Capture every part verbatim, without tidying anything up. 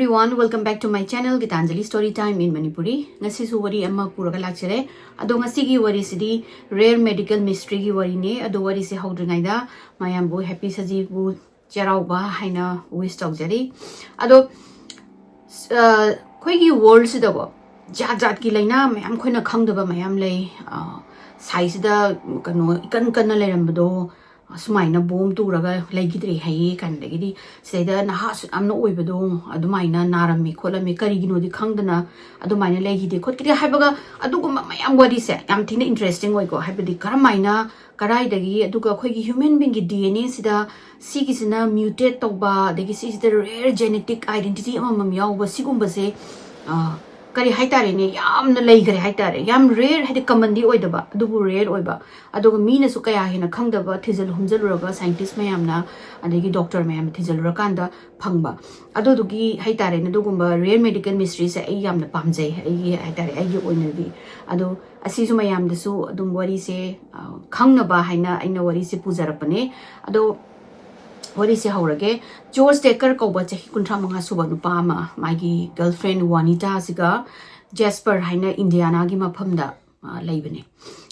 Everyone, welcome back to my channel, Gitanjali Story Time in Manipuri. ꯉꯁꯤꯁꯨ ꯋꯥꯔꯤ ꯑꯃ ꯄꯨꯔꯒ ꯂꯥꯛꯆꯔꯦ꯫ ꯑꯗꯣ ꯉꯁꯤꯒꯤ ꯋꯥꯔꯤꯁꯤꯗꯤ rare medical mysteryꯒꯤ ꯋꯥꯔꯤꯅꯦ꯫ ꯑꯗꯣ ꯋꯥꯔꯤꯁꯦ ꯍꯧꯗ꯭ꯔꯤꯉꯩꯗ ꯃꯌꯥꯝꯕꯨ happy ꯁꯖꯤꯕꯨ ꯆꯩꯔꯥꯎꯕ ꯍꯥꯏꯅ wish ꯇꯧꯖꯔꯤ꯫ ꯑꯗꯣ ꯑ, ꯑꯩꯈꯣꯏꯒꯤ worldꯁꯤꯗꯀꯣ ꯖꯥꯠ ꯖꯥꯠꯀꯤ ꯂꯥꯏꯅꯥ ꯃꯌꯥꯝ, ꯑꯩꯈꯣꯏꯅ ꯈꯪꯗꯕ ꯃꯌꯥꯝ ꯂꯩ꯫ ꯑ, ꯁꯥꯏꯁꯤꯗ ꯀꯩꯅꯣ ꯏꯀꯟ ꯀꯟꯅ ꯂꯩꯔꯝꯕꯗꯣ ꯁꯨꯃꯥꯏꯅ ꯕꯣꯝ ꯇꯨꯔꯒ ꯂꯩꯈꯤꯗ꯭ꯔꯦ ꯍꯥꯏꯌꯦ ꯀꯥꯏꯅꯗꯒꯤꯗꯤ, ꯁꯤꯗꯩꯗ ꯅꯍꯥꯁꯨ ꯌꯥꯝꯅ ꯑꯣꯏꯕꯗꯣ ꯑꯗꯨꯃꯥꯏꯅ ꯅꯥꯔꯝꯃꯤ ꯈꯣꯠꯂꯝꯃꯤ, ꯀꯔꯤꯒꯤꯅꯣꯗꯤ ꯈꯪꯗꯅ ꯑꯗꯨꯃꯥꯏꯅ ꯂꯩꯈꯤꯗꯦ ꯈꯣꯠꯈꯤꯗꯦ ꯍꯥꯏꯕꯒ, ꯑꯗꯨꯒꯨꯝꯕ ꯃꯌꯥꯝ ꯋꯥꯔꯤꯁꯦ ꯌꯥꯝ ꯊꯤꯅ interesting ꯑꯣꯏꯀꯣ꯫ ꯍꯥꯏꯕꯗꯤ ꯀꯔꯝꯍꯥꯏꯅ, ꯀꯗꯥꯏꯗꯒꯤ, ꯑꯗꯨꯒ ꯑꯩꯈꯣꯏꯒꯤ human beingꯒꯤ DNAꯁꯤꯗ ꯁꯤꯒꯤꯁꯤꯅ mutate ꯇꯧꯕ, ꯑꯗꯒꯤ ꯁꯤꯁꯤꯗ rare genetic identity ꯑꯃꯃꯝ ꯌꯥꯎꯕ, ꯁꯤꯒꯨꯝꯕꯁꯦ ꯑ, ꯀꯔꯤ ꯍꯥꯏꯇꯥꯔꯦꯅꯦ, ꯌꯥꯝꯅ ꯂꯩꯈ꯭ꯔꯦ ꯍꯥꯏꯇꯥꯔꯦ꯫ ꯌꯥꯝ rare ꯍꯥꯏꯗꯤ commonꯗꯤ ꯑꯣꯏꯗꯕ, ꯑꯗꯨꯕꯨ rare ꯑꯣꯏꯕ꯫ ꯑꯗꯨꯒ ꯃꯤꯅꯁꯨ ꯀꯌꯥ ꯍꯦꯟꯅ ꯈꯪꯗꯕ, ꯊꯤꯖꯤꯜ ꯍꯨꯝꯖꯤꯜꯂꯨꯔꯒ scientist ꯃꯌꯥꯝꯅ, ꯑꯗꯒꯤ doctor ꯃꯌꯥꯝꯅ ꯊꯤꯖꯤꯜꯂꯨꯔꯀꯥꯟꯗ ꯐꯪꯕ꯫ ꯑꯗꯨꯗꯨꯒꯤ ꯍꯥꯏꯇꯥꯔꯦꯅꯦ, ꯑꯗꯨꯒꯨꯝꯕ rare medical mysteryꯁꯦ ꯑꯩ ꯌꯥꯝꯅ ꯄꯥꯝꯖꯩ, ꯑꯩꯒꯤ ꯍꯥꯏꯇꯥꯔꯦ, ꯑꯩꯒꯤ ꯑꯣꯏꯅꯗꯤ꯫ ꯑꯗꯣ ꯑꯁꯤꯁꯨ ꯃꯌꯥꯝꯗꯁꯨ ꯑꯗꯨꯝ ꯋꯥꯔꯤꯁꯦ, ꯑ, ꯈꯪꯅꯕ ꯍꯥꯏꯅ ꯑꯩꯅ ꯋꯥꯔꯤꯁꯦ ꯄꯨꯖꯔꯛꯄꯅꯦ꯫ ꯑꯗꯣ ꯋꯥꯔꯤꯁꯦ ꯍꯧꯔꯒꯦ꯫ ꯖꯣꯔꯖ ꯗꯦꯀꯔ ꯀꯧꯕ ꯆꯍꯤ ꯀꯨꯟꯊ꯭ꯔꯥ ꯃꯉꯥ ꯁꯨꯕ ꯅꯨꯄꯥ ꯑꯃ, ꯃꯥꯒꯤ girlfriend ꯋꯥꯅꯤꯇꯥꯁꯤꯒ ꯖꯦꯁꯄꯔ ꯍꯥꯏꯅ ꯏꯟꯗꯤꯌꯥꯅꯥꯒꯤ ꯃꯐꯝꯗ, ꯑ, ꯂꯩꯕꯅꯦ꯫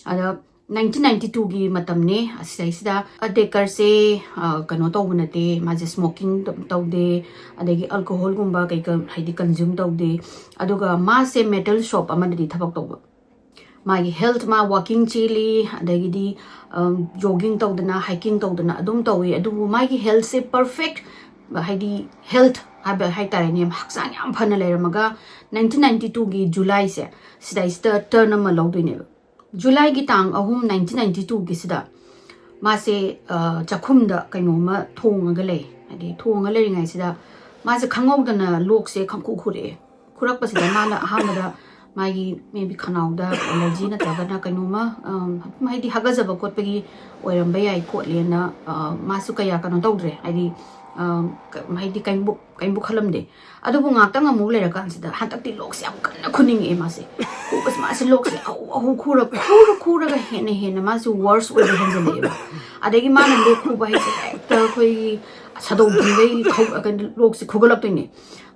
ꯑꯗ nineteen ninety twoꯒꯤ ꯃꯇꯝꯅꯦ꯫ ꯑꯁꯤꯗꯩꯁꯤꯗ ꯗꯦꯀꯔꯁꯦ, ꯑ, ꯀꯩꯅꯣ ꯇꯧꯕ ꯅꯠꯇꯦ, ꯃꯥꯁꯦ smoking ꯇꯧꯗꯦ, ꯑꯗꯒꯤ alcoholꯒꯨꯝꯕ ꯀꯩꯀꯥ ꯍꯥꯏꯗꯤ consume ꯇꯧꯗꯦ꯫ ꯑꯗꯨꯒ ꯃꯥꯁꯦ metal shop ꯑꯃꯗꯗꯤ ꯊꯕꯛ ꯇꯧꯕ꯫ ꯃꯥꯒꯤ health, ꯃꯥ walking ꯆꯦꯜꯂꯤ, ꯑꯗꯒꯤꯗꯤ, ꯑꯝ, jogging ꯇꯧꯗꯅ, hiking ꯇꯧꯗꯅ ꯑꯗꯨꯝ ꯇꯧꯋꯤ꯫ ꯑꯗꯨꯕꯨ ꯃꯥꯒꯤ healthꯁꯦ perfect, ꯍꯥꯏꯗꯤ health ꯍꯥꯏꯕ ꯍꯥꯏꯇꯥꯔꯦꯅꯦ, ꯍꯛꯆꯥꯡ ꯌꯥꯝ ꯐꯅ ꯂꯩꯔꯝꯃꯒ nineteen ninety twoꯒꯤ Julyꯁꯦ ꯁꯤꯗꯩꯁꯤꯗ turn ꯑꯃ ꯂꯧꯗꯣꯏꯅꯦꯕ꯫ Julyꯒꯤ ꯇꯥꯡ ꯑꯍꯨꯝ, nineteen ninety twoꯒꯤꯁꯤꯗ ꯃꯥꯁꯦ, ꯑ, ꯆꯥꯛꯈꯨꯝꯗ ꯀꯩꯅꯣꯝꯃ ꯊꯣꯡꯉꯒ ꯂꯩ꯫ ꯍꯥꯏꯗꯤ ꯊꯣꯡꯉ ꯂꯩꯔꯤꯉꯩꯁꯤꯗ ꯃꯥꯁꯦ ꯈꯪꯍꯧꯗꯅ ꯂꯣꯛꯁꯦ ꯈꯪꯈꯨ ꯈꯨꯔꯛꯑꯦ꯫ ꯈꯨꯔꯛꯄꯁꯤꯗ ꯃꯥꯅ ꯑꯍꯥꯟꯕꯗ ꯃꯥꯒꯤ maybe ꯈꯅꯥꯎꯗ allergy ꯅꯠꯇ꯭ꯔꯒꯅ ꯀꯩꯅꯣꯝꯃ, ꯑꯝ, ꯍꯥꯏꯗꯤ ꯍꯥꯒꯠꯖꯕ ꯈꯣꯠꯄꯒꯤ ꯑꯣꯏꯔꯝꯕ ꯌꯥꯏ ꯈꯣꯠꯂꯦꯅ, ꯑ, ꯃꯥꯁꯨ ꯀꯌꯥ ꯀꯩꯅꯣ ꯇꯧꯗ꯭ꯔꯦ꯫ ꯍꯥꯏꯗꯤ, ꯑꯝ, ꯀ-, ꯍꯥꯏꯗꯤ ꯀꯩꯝꯕꯨ-, ꯀꯩꯝꯕꯨ ꯈꯜꯂꯝꯗꯦ꯫ ꯑꯗꯨꯕꯨ ꯉꯥꯛꯇꯪ ꯑꯃꯨꯛ ꯂꯩꯔꯀꯥꯟꯁꯤꯗ ꯍꯟꯗꯛꯇꯤ ꯂꯣꯛꯁꯦ ꯌꯥꯝ ꯀꯟꯅ ꯈꯨꯅꯤꯡꯉꯛꯑꯦ ꯃꯥꯁꯦ꯫ ꯈꯨꯕꯁꯤ ꯃꯥꯁꯦ ꯂꯣꯛꯁꯦ ꯑꯍꯨ ꯑꯍꯨ ꯈꯨꯔ-, ꯈꯨꯔ ꯈꯨꯔꯒ ꯍꯦꯟꯅ ꯍꯦꯟꯅ ꯃꯥꯁꯦ worse ꯑꯣꯏꯕ ꯍꯦꯟꯖꯜꯂꯛꯑꯦꯕ꯫ ꯑꯗꯒꯤ ꯃꯥꯅ ꯂꯣꯛ ꯈꯨꯕ ꯍꯥꯏꯁꯦ ꯍꯦꯛꯇ ꯑꯩꯈꯣꯏꯒꯤ ꯁꯥꯗꯧ ꯐꯨꯟꯕꯩ ꯈꯧ-, ꯀꯩꯅꯣ, ꯂꯣꯛꯁꯦ ꯈꯨꯒꯠꯂꯛꯇꯣꯏꯅꯦ꯫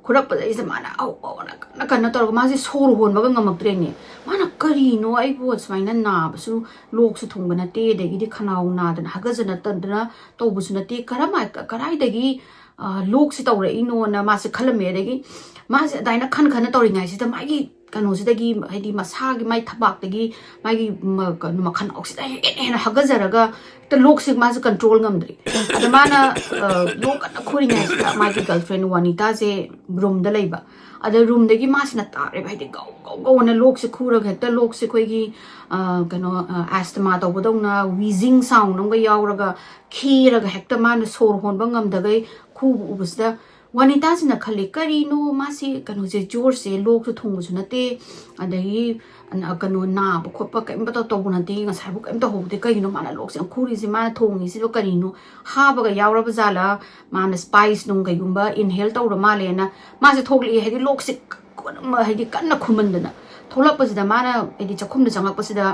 ꯈꯨꯔꯛꯄꯗꯩꯁꯤꯗ ꯃꯥꯅ ꯑꯧ ꯑꯧꯅ ꯀꯟꯅ ꯀꯟꯅ ꯇꯧꯔꯒ ꯃꯥꯁꯦ ꯁꯣꯔ ꯍꯣꯟꯕꯒ ꯉꯝꯃꯛꯇ꯭ꯔꯦꯅꯦ꯫ ꯃꯥꯅ ꯀꯔꯤꯅꯣ, ꯑꯩꯕꯨ ꯁꯨꯃꯥꯏꯅ ꯅꯥꯕꯁꯨ, ꯂꯣꯛꯁꯨ ꯊꯨꯡꯕ ꯅꯠꯇꯦ, ꯑꯗꯒꯤꯗꯤ ꯈꯅꯥꯎ ꯅꯥꯗꯅ ꯍꯥꯒꯠꯖꯅꯗꯅ ꯇꯧꯕꯁꯨ ꯅꯠꯇꯦ, ꯀꯔꯝꯍꯥꯏ ꯀꯔꯥꯏꯗꯒꯤ ꯑ, ꯂꯣꯛꯁꯤ ꯇꯧꯔꯛꯏꯅꯣꯅ ꯃꯥꯁꯦ ꯈꯜꯂꯝꯃꯦ꯫ ꯑꯗꯒꯤ ꯃꯥꯁꯦ ꯑꯗꯨꯃꯥꯏꯅ ꯈꯟ ꯈꯟꯅ ꯇꯧꯔꯤꯉꯩꯁꯤꯗ ꯃꯥꯒꯤ ꯀꯩꯅꯣꯁꯤꯗꯒꯤ, ꯍꯥꯏꯗꯤ ꯃꯁꯥꯒꯤ ꯃꯥꯏ ꯊꯕꯥꯛꯇꯒꯤ ꯃꯥꯒꯤ ꯃ-, ꯀꯩꯅꯣ ꯃꯈꯅꯥꯎꯁꯤꯗ ꯍꯦꯟꯅ ꯍꯦꯟꯅ ꯍꯥꯒꯠꯆꯔꯒ ꯍꯦꯛꯇ ꯂꯣꯛꯁꯦ ꯃꯥꯁꯦ ꯀꯟꯇ꯭ꯔꯣꯜ ꯉꯝꯗ꯭ꯔꯤ꯫ ꯑꯗ ꯃꯥꯅ ꯑ, ꯂꯣꯛ ꯀꯟꯅ ꯈꯨꯔꯤꯉꯩꯁꯤꯗ ꯃꯥꯒꯤ ꯒꯔꯜꯐ꯭ꯔꯦꯟ ꯋꯥꯅꯤꯇꯥꯁꯦ ꯔꯨꯝꯗ ꯂꯩꯕ꯫ ꯑꯗ ꯔꯨꯝꯗꯒꯤ ꯃꯥꯁꯤꯅ ꯇꯥꯔꯦꯕ, ꯍꯥꯏꯗꯤ ꯒꯧ ꯒꯧ ꯒꯧꯅ ꯂꯣꯛꯁꯦ ꯈꯨꯔꯒ ꯍꯦꯛꯇ ꯂꯣꯛꯁꯦ ꯑꯩꯈꯣꯏꯒꯤ ꯑ, ꯀꯩꯅꯣ, ꯑꯦꯁꯇꯃꯥ ꯇꯧꯕꯗꯧꯅ ꯋꯤꯖꯤꯡ ꯁꯥꯎꯟ ꯑꯃꯒ ꯌꯥꯎꯔꯒ ꯈꯤꯔꯒ ꯍꯦꯛꯇ ꯃꯥꯅ ꯁꯣꯔ ꯍꯣꯟꯕ ꯉꯝꯗꯈꯩ ꯈꯨꯕ ꯎꯕꯁꯤꯗ ꯋꯥꯅꯤꯇꯥꯁꯤꯅ ꯈꯜꯂꯤ, "ꯀꯔꯤꯅꯣ ꯃꯥꯁꯤ, ꯀꯩꯅꯣꯁꯦ, ꯖꯣꯔꯖꯁꯦ ꯂꯣꯛꯁꯨ ꯊꯨꯡꯕꯁꯨ ꯅꯠꯇꯦ, ꯑꯗꯒꯤ ꯑ, ꯀꯩꯅꯣ ꯅꯥꯕ ꯈꯣꯠꯄ ꯀꯔꯤꯝꯇ ꯇꯧꯕ ꯅꯠꯇꯦ, ꯉꯁꯥꯏꯕꯨ ꯀꯔꯤꯝ ꯇꯧꯍꯧꯗꯦ, ꯀꯩꯒꯤꯅꯣ ꯃꯥꯅ ꯂꯣꯛꯁꯦ ꯌꯥꯝ ꯈꯨꯔꯤꯁꯦ, ꯃꯥꯅ ꯊꯣꯡꯉꯤꯁꯤꯕꯨ ꯀꯔꯤꯅꯣ, ꯍꯥꯕꯒ ꯌꯥꯎꯔꯕ ꯖꯥꯠꯂꯥ, ꯃꯥꯅ ꯁ꯭ꯄꯥꯏꯁ ꯅꯨꯡ ꯀꯩꯒꯨꯝꯕ ꯏꯟꯍꯦꯜ ꯇꯧꯔ ꯃꯥꯜꯂꯦꯅ?" ꯃꯥꯁꯦ ꯊꯣꯛꯂꯛꯑꯦ, ꯍꯥꯏꯗꯤ ꯂꯣꯛꯁꯦ ꯀ-, ꯀ-, ꯍꯥꯏꯗꯤ ꯀꯟꯅ ꯈꯨꯃꯟꯗꯅ ꯊꯣꯛꯂꯛꯄꯁꯤꯗ ꯃꯥꯅ, ꯍꯥꯏꯗꯤ ꯆꯥꯛꯈꯨꯝꯗ ꯆꯪꯉꯛꯄꯁꯤꯗ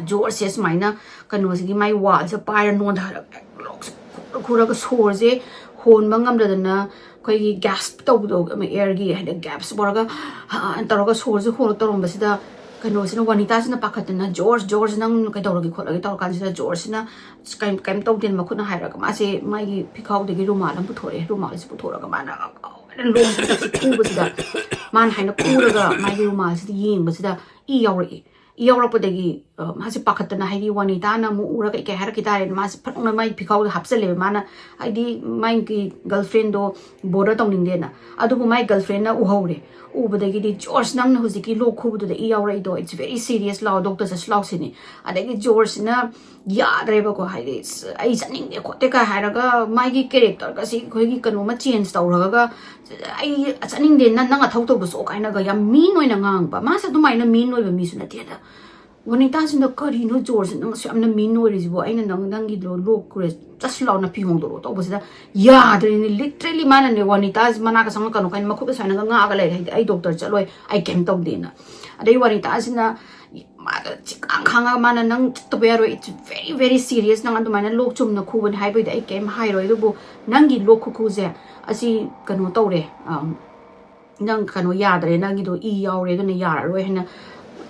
ꯖꯣꯔꯖꯁꯦ ꯁꯨꯃꯥꯏꯅ ꯀꯩꯅꯣꯁꯤꯒꯤ ꯃꯥꯏ ꯋꯥꯜꯁꯦ ꯄꯥꯏꯔ ꯅꯣꯟꯊꯔꯒ ꯂꯣꯛꯁꯦ ꯈꯨꯔ ꯈꯨꯔꯒ ꯁꯣꯔꯁꯦ ꯍꯣꯟꯕ ꯉꯝꯗꯗꯅ ꯑꯩꯈꯣꯏꯒꯤ ꯒ꯭ꯌꯥꯁ ꯇꯧꯕꯗꯣ, ꯑꯃ ꯑꯦꯌꯔꯒꯤ ꯍꯥꯏꯗꯤ ꯒ꯭ꯌꯥꯁ ꯕꯣꯔꯒ ꯍꯥ ꯇꯧꯔꯒ ꯁꯣꯔꯁꯦ ꯍꯣꯜꯂ ꯇꯧꯔꯝꯕꯁꯤꯗ ꯀꯩꯅꯣꯁꯤꯅ, ꯋꯥꯅꯤꯇꯥꯁꯤꯅ ꯄꯥꯈꯠꯇꯅ, "ꯖꯣꯔꯖ, ꯖꯣꯔꯖ, ꯅꯪ ꯀꯩꯗꯧꯔꯒꯦ ꯈꯣꯠꯂꯒꯦ?" ꯇꯧꯔꯀꯥꯟꯁꯤꯗ ꯖꯣꯔꯖꯁꯤꯅ ꯀꯩꯝ, ꯀꯩꯝ ꯇꯧꯗꯦꯅ ꯃꯈꯨꯠꯅ ꯍꯥꯏꯔꯒ ꯃꯥꯁꯦ ꯃꯥꯒꯤ ꯐꯤꯈꯥꯎꯗꯒꯤ ꯔꯨꯃꯥꯜ ꯑꯃ ꯄꯨꯊꯣꯔꯛꯑꯦ꯫ ꯔꯨꯃꯥꯜꯁꯦ ꯄꯨꯊꯣꯔꯒ ꯃꯥꯅ ꯂꯣꯡꯁꯤꯗ ꯈꯨꯕꯁꯤꯗ, ꯃꯥꯅ ꯍꯥꯏꯅ ꯈꯨꯔꯒ ꯃꯥꯒꯤ ꯔꯨꯃꯥꯜꯁꯤꯗ ꯌꯦꯡꯕꯁꯤꯗ ꯏ ꯌꯥꯎꯔꯛꯏ꯫ ꯏ ꯌꯥꯎꯔꯛꯄꯗꯒꯤ, ꯑ, ꯃꯥꯁꯦ ꯄꯥꯈꯠꯇꯅ, ꯍꯥꯏꯗꯤ ꯋꯥꯅꯤꯇꯥꯅ ꯑꯃꯨꯛ ꯎꯔꯒ ꯀꯩ ꯀꯩ ꯍꯥꯏꯔꯛꯈꯤ ꯇꯥꯔꯦ, ꯃꯥꯁꯦ ꯐꯠ ꯂꯥꯎꯅ ꯃꯥꯒꯤ ꯐꯤꯈꯥꯎꯗ ꯍꯥꯞꯆꯜꯂꯦꯕ꯫ ꯃꯥꯅ, ꯍꯥꯏꯗꯤ ꯃꯥꯒꯤ ꯒꯔꯜꯐ꯭ꯔꯦꯟꯗꯣ ꯕꯣꯗꯔ ꯇꯧꯅꯤꯡꯗꯦꯅ꯫ ꯑꯗꯨꯕꯨ ꯃꯥꯒꯤ ꯒꯔꯜꯐ꯭ꯔꯦꯟꯅ ꯎꯍꯧꯔꯦ꯫ ꯎꯕꯗꯒꯤꯗꯤ, "ꯖꯣꯔꯖ, ꯅꯪꯅ ꯍꯧꯖꯤꯛꯀꯤ ꯂꯣꯛ ꯈꯨꯕꯗꯨꯗ ꯏ ꯌꯥꯎꯔꯛꯏꯗꯣ, it's very serious, ꯂꯥꯎ, ꯗꯣꯛꯇꯔ ꯆꯠꯁꯤ ꯂꯥꯎ" ꯁꯤꯅꯤ꯫ ꯑꯗꯒꯤ ꯖꯣꯔꯖꯁꯤꯅ ꯌꯥꯗ꯭ꯔꯦꯕꯀꯣ, ꯍꯥꯏꯗꯤ, "ꯑꯁ, ꯑꯩ ꯆꯠꯅꯤꯡꯗꯦ ꯈꯣꯠꯇꯦ" ꯀꯥꯏ ꯍꯥꯏꯔꯒ ꯃꯥꯒꯤ ꯀꯦꯔꯦꯛꯇꯔꯒꯁꯤ ꯑꯩꯈꯣꯏꯒꯤ ꯀꯩꯅꯣꯃ ꯆꯦꯟꯖ ꯇꯧꯔꯒ, "ꯑꯩ ꯆꯠꯅꯤꯡꯗꯦ, ꯅꯪ, ꯅꯪ ꯑꯊꯧ ꯇꯧꯗꯁꯨ" ꯀꯥꯏꯅꯒ ꯌꯥꯝ ꯃꯤꯟ ꯑꯣꯏꯅ ꯉꯥꯡꯕ꯫ ꯃꯥꯁꯦ ꯑꯗꯨꯃꯥꯏꯅ ꯃꯤꯟ ꯑꯣꯏꯕ ꯃꯤꯁꯨ ꯅꯠꯇꯦ꯫ ꯑꯗ ꯋꯥꯅꯤꯇꯥꯁꯤꯅ, "ꯀꯔꯤꯅꯣ ꯖꯣꯔꯖ, ꯅꯪ ꯑꯁꯨꯛ ꯌꯥꯝꯅ ꯃꯤꯟ ꯑꯣꯏꯔꯤꯁꯤꯕꯣ? ꯑꯩꯅ ꯅꯪ, ꯅꯪꯒꯤꯗꯣ ꯂꯣꯛ ꯈꯨꯔꯦ, ꯆꯠꯁꯤ ꯂꯥꯎ, ꯅꯥꯄꯤ ꯍꯣꯡꯗꯣꯔꯛꯑꯣ" ꯇꯧꯕꯁꯤꯗ ꯌꯥꯗ꯭ꯔꯦꯅꯦ꯫ Literally ꯃꯥꯅꯅꯦ ꯋꯥꯅꯤꯇꯥꯁꯤ ꯃꯅꯥꯛꯇ ꯆꯪꯉꯛꯀꯅꯨ ꯀꯥꯏꯅ ꯃꯈꯨꯠꯇ ꯁꯨꯃꯥꯏꯅꯒ ꯉꯥꯛꯑꯒ ꯂꯩꯔꯦ꯫ ꯍꯥꯏꯗꯤ, "ꯑꯩ ꯗꯣꯛꯇꯔ ꯆꯠꯂꯣꯏ, ꯑꯩ ꯀꯩꯝ ꯇꯧꯗꯦꯅ"꯫ ꯑꯗꯩ ꯋꯥꯅꯤꯇꯥꯁꯤꯅ ꯃꯥꯗꯣ ꯆꯤꯛꯀꯥꯡ ꯈꯥꯡꯉꯒ ꯃꯥꯅ "ꯅꯪ ꯆꯠꯇꯕ ꯌꯥꯔꯣꯏ, it's very very serious, ꯅꯪ ꯑꯗꯨꯃꯥꯏꯅ ꯂꯣꯛ ꯆꯨꯝꯅ ꯈꯨꯕꯅꯤ" ꯍꯥꯏꯕꯩꯗꯤ ꯑꯩ ꯀꯩꯝ ꯍꯥꯏꯔꯣꯏ꯫ ꯑꯗꯨꯕꯨ ꯅꯪꯒꯤ ꯂꯣꯛ ꯈꯨꯈꯨꯁꯦ ꯑꯁꯤ ꯀꯩꯅꯣ ꯇꯧꯔꯦ, ꯅꯪ ꯀꯩꯅꯣ ꯌꯥꯗ꯭ꯔꯦ, ꯅꯪꯒꯤꯗꯣ ꯏ ꯌꯥꯎꯔꯦ, ꯑꯗꯨꯅ ꯌꯥꯔꯔꯣꯏ ꯍꯥꯏꯅ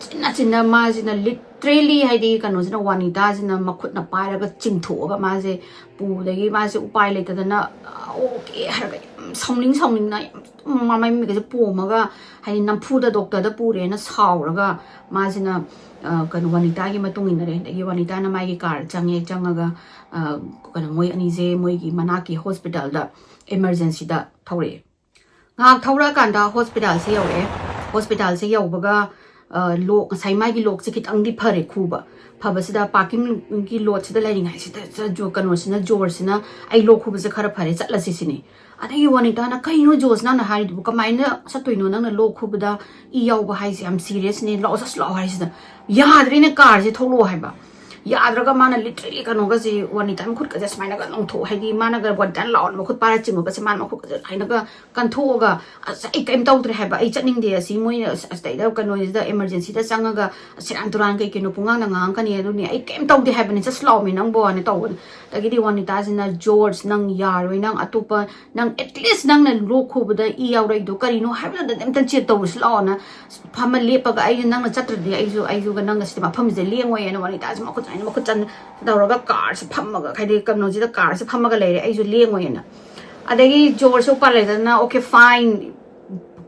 ꯆꯤꯟꯅ ꯆꯤꯟꯅ ꯃꯥꯁꯤꯅ literally, ꯍꯥꯏꯗꯤ ꯀꯩꯅꯣꯁꯤꯅ, ꯋꯥꯅꯤꯇꯥꯁꯤꯅ ꯃꯈꯨꯠꯅ ꯄꯥꯏꯔꯒ ꯆꯤꯡꯊꯣꯛꯑꯒ ꯃꯥꯁꯦ ꯄꯨꯕꯗꯒꯤ ꯃꯥꯁꯦ ꯎꯄꯥꯏ ꯂꯩꯇꯗꯅ "ꯑꯣꯀꯦ" ꯍꯥꯏꯔꯒ ꯌꯥꯝ ꯁꯥꯎꯅꯤꯡ ꯁꯥꯎꯅꯤꯡꯅ ꯌꯥꯝ ꯃꯃꯥꯏ ꯃꯃꯤꯠꯀꯁꯦ ꯄꯣꯝꯃꯒ, ꯍꯥꯏꯗꯤ ꯅꯝꯐꯨꯗ ꯗꯣꯛꯇꯔꯗ ꯄꯨꯔꯦꯅ ꯁꯥꯎꯔꯒ ꯃꯥꯁꯤꯅ, ꯑ, ꯀꯩꯅꯣ, ꯋꯥꯅꯤꯇꯥꯒꯤ ꯃꯇꯨꯡ ꯏꯟꯅꯔꯦ꯫ ꯑꯗꯒꯤ ꯋꯥꯅꯤꯇꯥꯅ ꯃꯥꯒꯤ ꯀꯥꯔ ꯆꯪꯉꯦ, ꯆꯪꯉꯒ, ꯑ, ꯀꯩꯅꯣ, ꯃꯣꯏ ꯑꯅꯤꯁꯦ ꯃꯣꯏꯒꯤ ꯃꯅꯥꯛꯀꯤ ꯍꯣꯁꯄꯤꯇꯥꯜꯗ ꯏꯃꯔꯖꯦꯟꯁꯤꯗ ꯊꯧꯔꯛꯑꯦ꯫ ꯉꯥꯏꯍꯥꯛ ꯊꯧꯔꯛꯑꯀꯥꯟꯗ ꯍꯣꯁꯄꯤꯇꯥꯜꯁꯦ ꯌꯧꯔꯛꯑꯦ꯫ ꯍꯣꯁꯄꯤꯇꯥꯜꯁꯦ ꯌꯧꯕꯒ, ꯑ, ꯂꯣꯛ, ꯉꯁꯥꯏ ꯃꯥꯒꯤ ꯂꯣꯛꯁꯦ ꯈꯤꯇꯪꯗꯤ ꯐꯔꯦ ꯈꯨꯕ꯫ ꯐꯕꯁꯤꯗ ꯄꯥꯔꯀꯤꯡꯒꯤ ꯂꯣꯠꯁꯤꯗ ꯂꯩꯔꯤꯉꯩꯁꯤꯗ ꯖ-, ꯖꯣ-, ꯀꯩꯅꯣꯁꯤꯅ, ꯖꯣꯔꯖꯁꯤꯅ "ꯑꯩ ꯂꯣꯛ ꯈꯨꯕꯁꯦ ꯈꯔ ꯐꯔꯦ, ꯆꯠꯂꯁꯤ" ꯁꯤꯅꯤ꯫ ꯑꯗꯒꯤ ꯋꯥꯅꯤꯇꯥꯅ "ꯀꯩꯅꯣ ꯖꯣꯔꯖ ꯅꯪꯅ ꯍꯥꯏꯔꯤꯗꯨꯕꯨ? ꯀꯃꯥꯏꯅ ꯆꯠꯇꯣꯏꯅꯣ? ꯅꯪꯅ ꯂꯣꯛ ꯈꯨꯕꯗ ꯏ ꯌꯥꯎꯕ ꯍꯥꯏꯁꯦ ꯌꯥꯝ ꯁꯤꯔꯤꯌꯁꯅꯦ, ꯂꯥꯛꯑꯣ, ꯆꯠꯁꯤ ꯂꯥꯛꯑꯣ" ꯍꯥꯏꯁꯤꯗ, ꯌꯥꯗ꯭ꯔꯦꯅꯦ, ꯀꯥꯔꯁꯦ ꯊꯣꯛꯂꯛꯑꯣ ꯍꯥꯏꯕ꯫ ꯌꯥꯗ꯭ꯔꯒ ꯃꯥꯅ literally ꯀꯩꯅꯣꯒꯁꯦ, ꯋꯥꯅꯤꯇꯥ ꯃꯈꯨꯠꯀꯁꯦ ꯁꯨꯃꯥꯏꯅꯒ ꯂꯪꯊꯣꯛ, ꯍꯥꯏꯗꯤ ꯃꯥꯅꯒ ꯋꯥꯅꯤꯇꯥꯅ "ꯂꯥꯛꯑꯣ" ꯃꯈꯨꯠ ꯄꯥꯏꯔ ꯆꯤꯡꯕꯒꯁꯦ ꯃꯥꯅ ꯃꯈꯨꯠꯀꯁꯦ ꯁꯨꯃꯥꯏꯅꯒ ꯀꯟꯊꯣꯛꯑꯒ, "ꯑꯁ, ꯑꯩ ꯀꯩꯝ ꯇꯧꯗ꯭ꯔꯦ ꯍꯥꯏꯕ, ꯑꯩ ꯆꯠꯅꯤꯡꯗꯦ, ꯑꯁꯤ ꯃꯣꯏꯅ ꯑꯁ-, ꯑꯁꯤꯗꯩꯗ ꯀꯩꯅꯣꯁꯤꯗ ꯏꯃꯔꯖꯦꯟꯁꯤꯗ ꯆꯪꯉꯒ ꯁꯦꯔꯥꯟ ꯇꯨꯔꯥꯟ ꯀꯩ ꯀꯩꯅꯣ ꯄꯨꯡꯉꯥꯡꯗ ꯉꯥꯡꯉꯛꯀꯅꯤ, ꯑꯗꯨꯅꯤ ꯑꯩ ꯀꯩꯝ ꯇꯧꯗꯦ ꯍꯥꯏꯕꯅꯤ, ꯆꯠꯁꯤ ꯂꯥꯛꯑꯣꯃꯤ ꯅꯪꯕꯣ" ꯍꯥꯏꯅ ꯇꯧꯕꯅꯤ꯫ ꯑꯗꯒꯤꯗꯤ ꯋꯥꯅꯤꯇꯥꯁꯤꯅ, "ꯖꯣꯔꯖ, ꯅꯪ ꯌꯥꯔꯣꯏ, ꯅꯪ ꯑꯇꯣꯞꯄ, ꯅꯪ at least ꯅꯪꯅ ꯂꯣꯛ ꯈꯨꯕꯗ ꯏ ꯌꯥꯎꯔꯛꯏꯗꯣ ꯀꯔꯤꯅꯣ ꯍꯥꯏꯕꯗꯨꯗꯤ ꯑꯝꯇ ꯆꯦꯛ ꯇꯧꯔꯨꯁꯤ ꯂꯥꯛꯑꯣꯅ", ꯐꯝꯃ ꯂꯦꯞꯄꯒ, "ꯑꯩꯁꯨ ꯅꯪꯅ ꯆꯠꯇ꯭ꯔꯗꯤ ꯑꯩꯁꯨ, ꯑꯩꯁꯨ ꯅꯪꯒ ꯁꯤꯗ ꯃꯐꯝꯁꯤꯗ ꯂꯦꯡꯉꯣꯏ" ꯍꯥꯏꯅ ꯋꯥꯅꯤꯇꯥꯁꯦ ꯃꯈꯨꯠ ꯁꯨꯃꯥꯏꯅ, ꯃꯈꯨꯠ ꯆꯟ ꯇꯧꯔꯒ ꯀꯥꯔꯁꯦ ꯐꯝꯃꯒ, ꯍꯥꯏꯗꯤ ꯀꯩꯅꯣꯁꯤꯗ ꯀꯥꯔꯁꯦ ꯐꯝꯃꯒ ꯂꯩꯔꯦ, "ꯑꯩꯁꯨ ꯂꯦꯡꯉꯣꯏ" ꯍꯥꯏꯅ꯫ ꯑꯗꯒꯤ ꯖꯣꯔꯖꯁꯨ ꯎꯄꯥꯏ ꯂꯩꯇꯗꯅ, "ꯑꯣꯀꯦ, ꯐꯥꯏꯟ,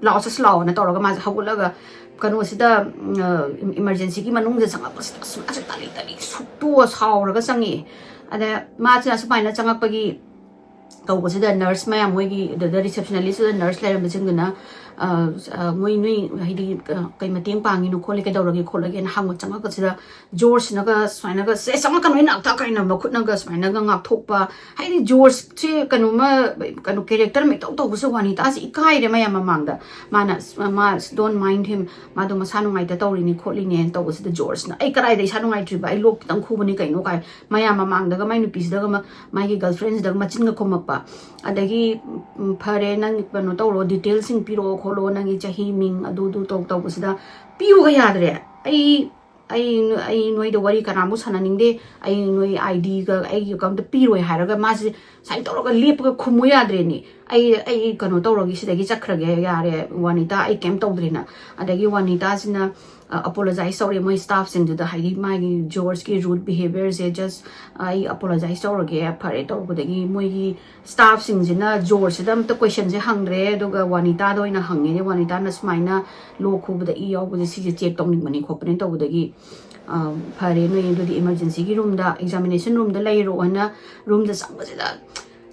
ꯂꯥꯛꯑꯣ, ꯆꯠꯁꯤ ꯂꯥꯛꯑꯣꯅ" ꯇꯧꯔꯒ ꯃꯥꯁꯦ ꯍꯧꯒꯠꯂꯒ ꯀꯩꯅꯣꯁꯤꯗ, ꯎꯝ, ꯑ, ꯏꯃꯔꯖꯦꯟꯁꯤꯒꯤ ꯃꯅꯨꯡꯗ ꯆꯪꯉꯛꯄꯁꯤꯗ ꯑꯁ ꯃꯥꯁꯦ ꯇꯂꯤ ꯇꯂꯤ ꯁꯨꯛꯇꯣꯛꯑ ꯁꯥꯎꯔꯒ ꯆꯪꯉꯛꯑꯦ꯫ ꯑꯗ ꯃꯥꯁꯦ ꯑꯁꯨꯃꯥꯏꯅ ꯆꯪꯉꯛꯄꯒꯤ ꯇꯧꯕꯁꯤꯗ ꯅꯔꯁ ꯃꯌꯥꯝ, ꯃꯣꯏꯒꯤ ꯑꯗꯨꯗ ꯔꯤꯁꯦꯞꯁꯅꯤꯁꯇꯨꯗ ꯅꯔꯁ ꯂꯩꯔꯝꯕꯁꯤꯡꯗꯨꯅ, ꯑ, ꯑ, "ꯃꯣꯏ, ꯅꯣꯏ ꯍꯥꯏꯗꯤ, ꯑ, ꯀꯩ ꯃꯇꯦꯡ ꯄꯥꯡꯉꯤꯅꯣ ꯈꯣꯠꯂꯤ, ꯀꯩꯗꯧꯔꯒꯦ ꯈꯣꯠꯂꯒꯦꯅ" ꯍꯪꯕ ꯆꯪꯉꯛꯄꯁꯤꯗ ꯖꯣꯔꯖꯅꯒ ꯁꯨꯃꯥꯏꯅꯒ, "ꯁꯦ, ꯆꯪꯉꯛꯀꯅꯨ ꯏꯅꯥꯛꯇ" ꯀꯥꯏꯅ ꯃꯈꯨꯠꯅꯒ ꯁꯨꯃꯥꯏꯅꯒ ꯉꯥꯛꯊꯣꯛꯄ, ꯍꯥꯏꯗꯤ ꯖꯣꯔꯖꯁꯦ ꯀꯩꯅꯣꯃ, ꯀꯩꯅꯣ ꯀꯦꯔꯦꯛꯇꯔ ꯑꯃ ꯏꯇꯧ ꯇꯧꯕꯁꯦ ꯋꯥꯅꯤꯇꯥꯁꯦ ꯏꯀꯥꯏꯔꯦ ꯃꯌꯥꯝ ꯃꯃꯥꯡꯗ꯫ ꯃꯥꯅ, "ꯃꯥ, don't mind him, ꯃꯥꯗꯣ ꯃꯁꯥ ꯅꯨꯡꯉꯥꯏꯇ ꯇꯧꯔꯤꯅꯤ ꯈꯣꯠꯂꯤꯅꯦꯅ" ꯇꯧꯕꯁꯤꯗ ꯖꯣꯔꯖꯅ, "ꯑꯩ ꯀꯗꯥꯏꯗ ꯏꯁꯥ ꯅꯨꯡꯉꯥꯏꯇ꯭ꯔꯤꯕ? ꯑꯩ ꯂꯣꯛ ꯈꯤꯇꯪ ꯈꯨꯕꯅꯤ ꯀꯩꯅꯣ" ꯀꯥꯏ ꯃꯌꯥꯝ ꯃꯃꯥꯡꯗꯒ ꯃꯥꯏ ꯅꯨꯄꯤꯁꯤꯗꯒ ꯃ-, ꯃꯥꯒꯤ ꯒꯔꯜꯐ꯭ꯔꯦꯟꯁꯤꯗꯒ ꯃꯆꯤꯟꯒ ꯈꯨꯝꯃꯛꯄ꯫ ꯑꯗꯒꯤ, ꯎꯝ, "ꯐꯔꯦ, ꯅꯪ ꯀꯩꯅꯣ ꯇꯧꯔꯣ, ꯗꯤꯇꯦꯜꯁꯤꯡ ꯄꯤꯔꯛꯑꯣ ꯈꯣꯠꯂꯣ, ꯅꯪꯒꯤ ꯆꯍꯤ, ꯃꯤꯡ, ꯑꯗꯨꯗꯨ ꯇꯧ" ꯇꯧꯕꯁꯤꯗ ꯄꯤꯌꯨꯒ ꯌꯥꯗ꯭ꯔꯦ꯫ ꯑꯩ ꯑꯩ ꯑꯩ ꯅꯣꯏꯗ ꯋꯥꯔꯤ ꯀꯅꯥꯃꯨꯛ ꯁꯥꯟꯅꯅꯤꯡꯗꯦ, ꯑꯩ ꯅꯣꯏ ꯑꯥꯏ ꯗꯤꯒ ꯑꯩꯒꯤ ꯑꯝꯇ ꯄꯤꯔꯣꯏ ꯍꯥꯏꯔꯒ ꯃꯥꯁꯦ ꯁꯨꯃꯥꯏꯅ ꯇꯧꯔꯒ ꯂꯦꯞꯄꯒ ꯈꯨꯝꯃꯨ ꯌꯥꯗ꯭ꯔꯦꯅꯦ꯫ "ꯑꯩ ꯑꯩ ꯀꯩꯅꯣ ꯇꯧꯔꯒꯦ, ꯁꯤꯗꯒꯤ ꯆꯠꯈ꯭ꯔꯒꯦ, ꯌꯥꯔꯦ ꯋꯥꯅꯤꯇꯥ, ꯑꯩ ꯀꯩꯝ ꯇꯧꯗ꯭ꯔꯦꯅ"꯫ ꯑꯗꯒꯤ ꯋꯥꯅꯤꯇꯥꯁꯤꯅ ꯑꯄꯣꯂꯣꯖꯥꯏꯁ ꯇꯧꯔꯦ ꯃꯣꯏ ꯁ꯭ꯇꯥꯐꯁꯤꯡꯗꯨꯗ, ꯍꯥꯏꯗꯤ ꯃꯥꯒꯤ ꯖꯣꯔꯖꯀꯤ ꯔꯨꯗ ꯕꯤꯍꯦꯕꯤꯌꯔꯁꯦ, "ꯖꯁ ꯑꯩ ꯑꯄꯣꯂꯣꯖꯥꯏꯁ ꯇꯧꯔꯒꯦ, ꯐꯔꯦ" ꯇꯧꯕꯗꯒꯤ ꯃꯣꯏꯒꯤ ꯁ꯭ꯇꯥꯐꯁꯤꯡꯁꯤꯅ ꯖꯣꯔꯖꯁꯤꯗ ꯑꯝꯇ ꯀꯣꯏꯁꯟꯁꯦ ꯍꯪꯗ꯭ꯔꯦ, ꯑꯗꯨꯒ ꯋꯥꯅꯤꯇꯥꯗ ꯑꯣꯏꯅ ꯍꯪꯉꯦ꯫ ꯋꯥꯅꯤꯇꯥꯅ ꯁꯨꯃꯥꯏꯅ ꯂꯣꯛ ꯈꯨꯕꯗ ꯏ ꯌꯥꯎꯕꯁꯦ ꯁꯤꯁꯦ ꯆꯦꯛ ꯇꯧꯅꯤꯡꯕꯅꯤ ꯈꯣꯠꯄꯅꯦ ꯇꯧꯕꯗꯒꯤ, ꯑ, "ꯐꯔꯦ ꯅꯣꯏ ꯑꯗꯨꯗꯤ ꯏꯃꯔꯖꯦꯟꯁꯤꯒꯤ ꯔꯨꯝꯗ, ꯑꯦꯛꯖꯥꯃꯤꯅꯦꯁꯟ ꯔꯨꯝꯗ ꯂꯩꯔꯣ" ꯍꯥꯏꯅ ꯔꯨꯝꯗ ꯆꯪꯕꯁꯤꯗ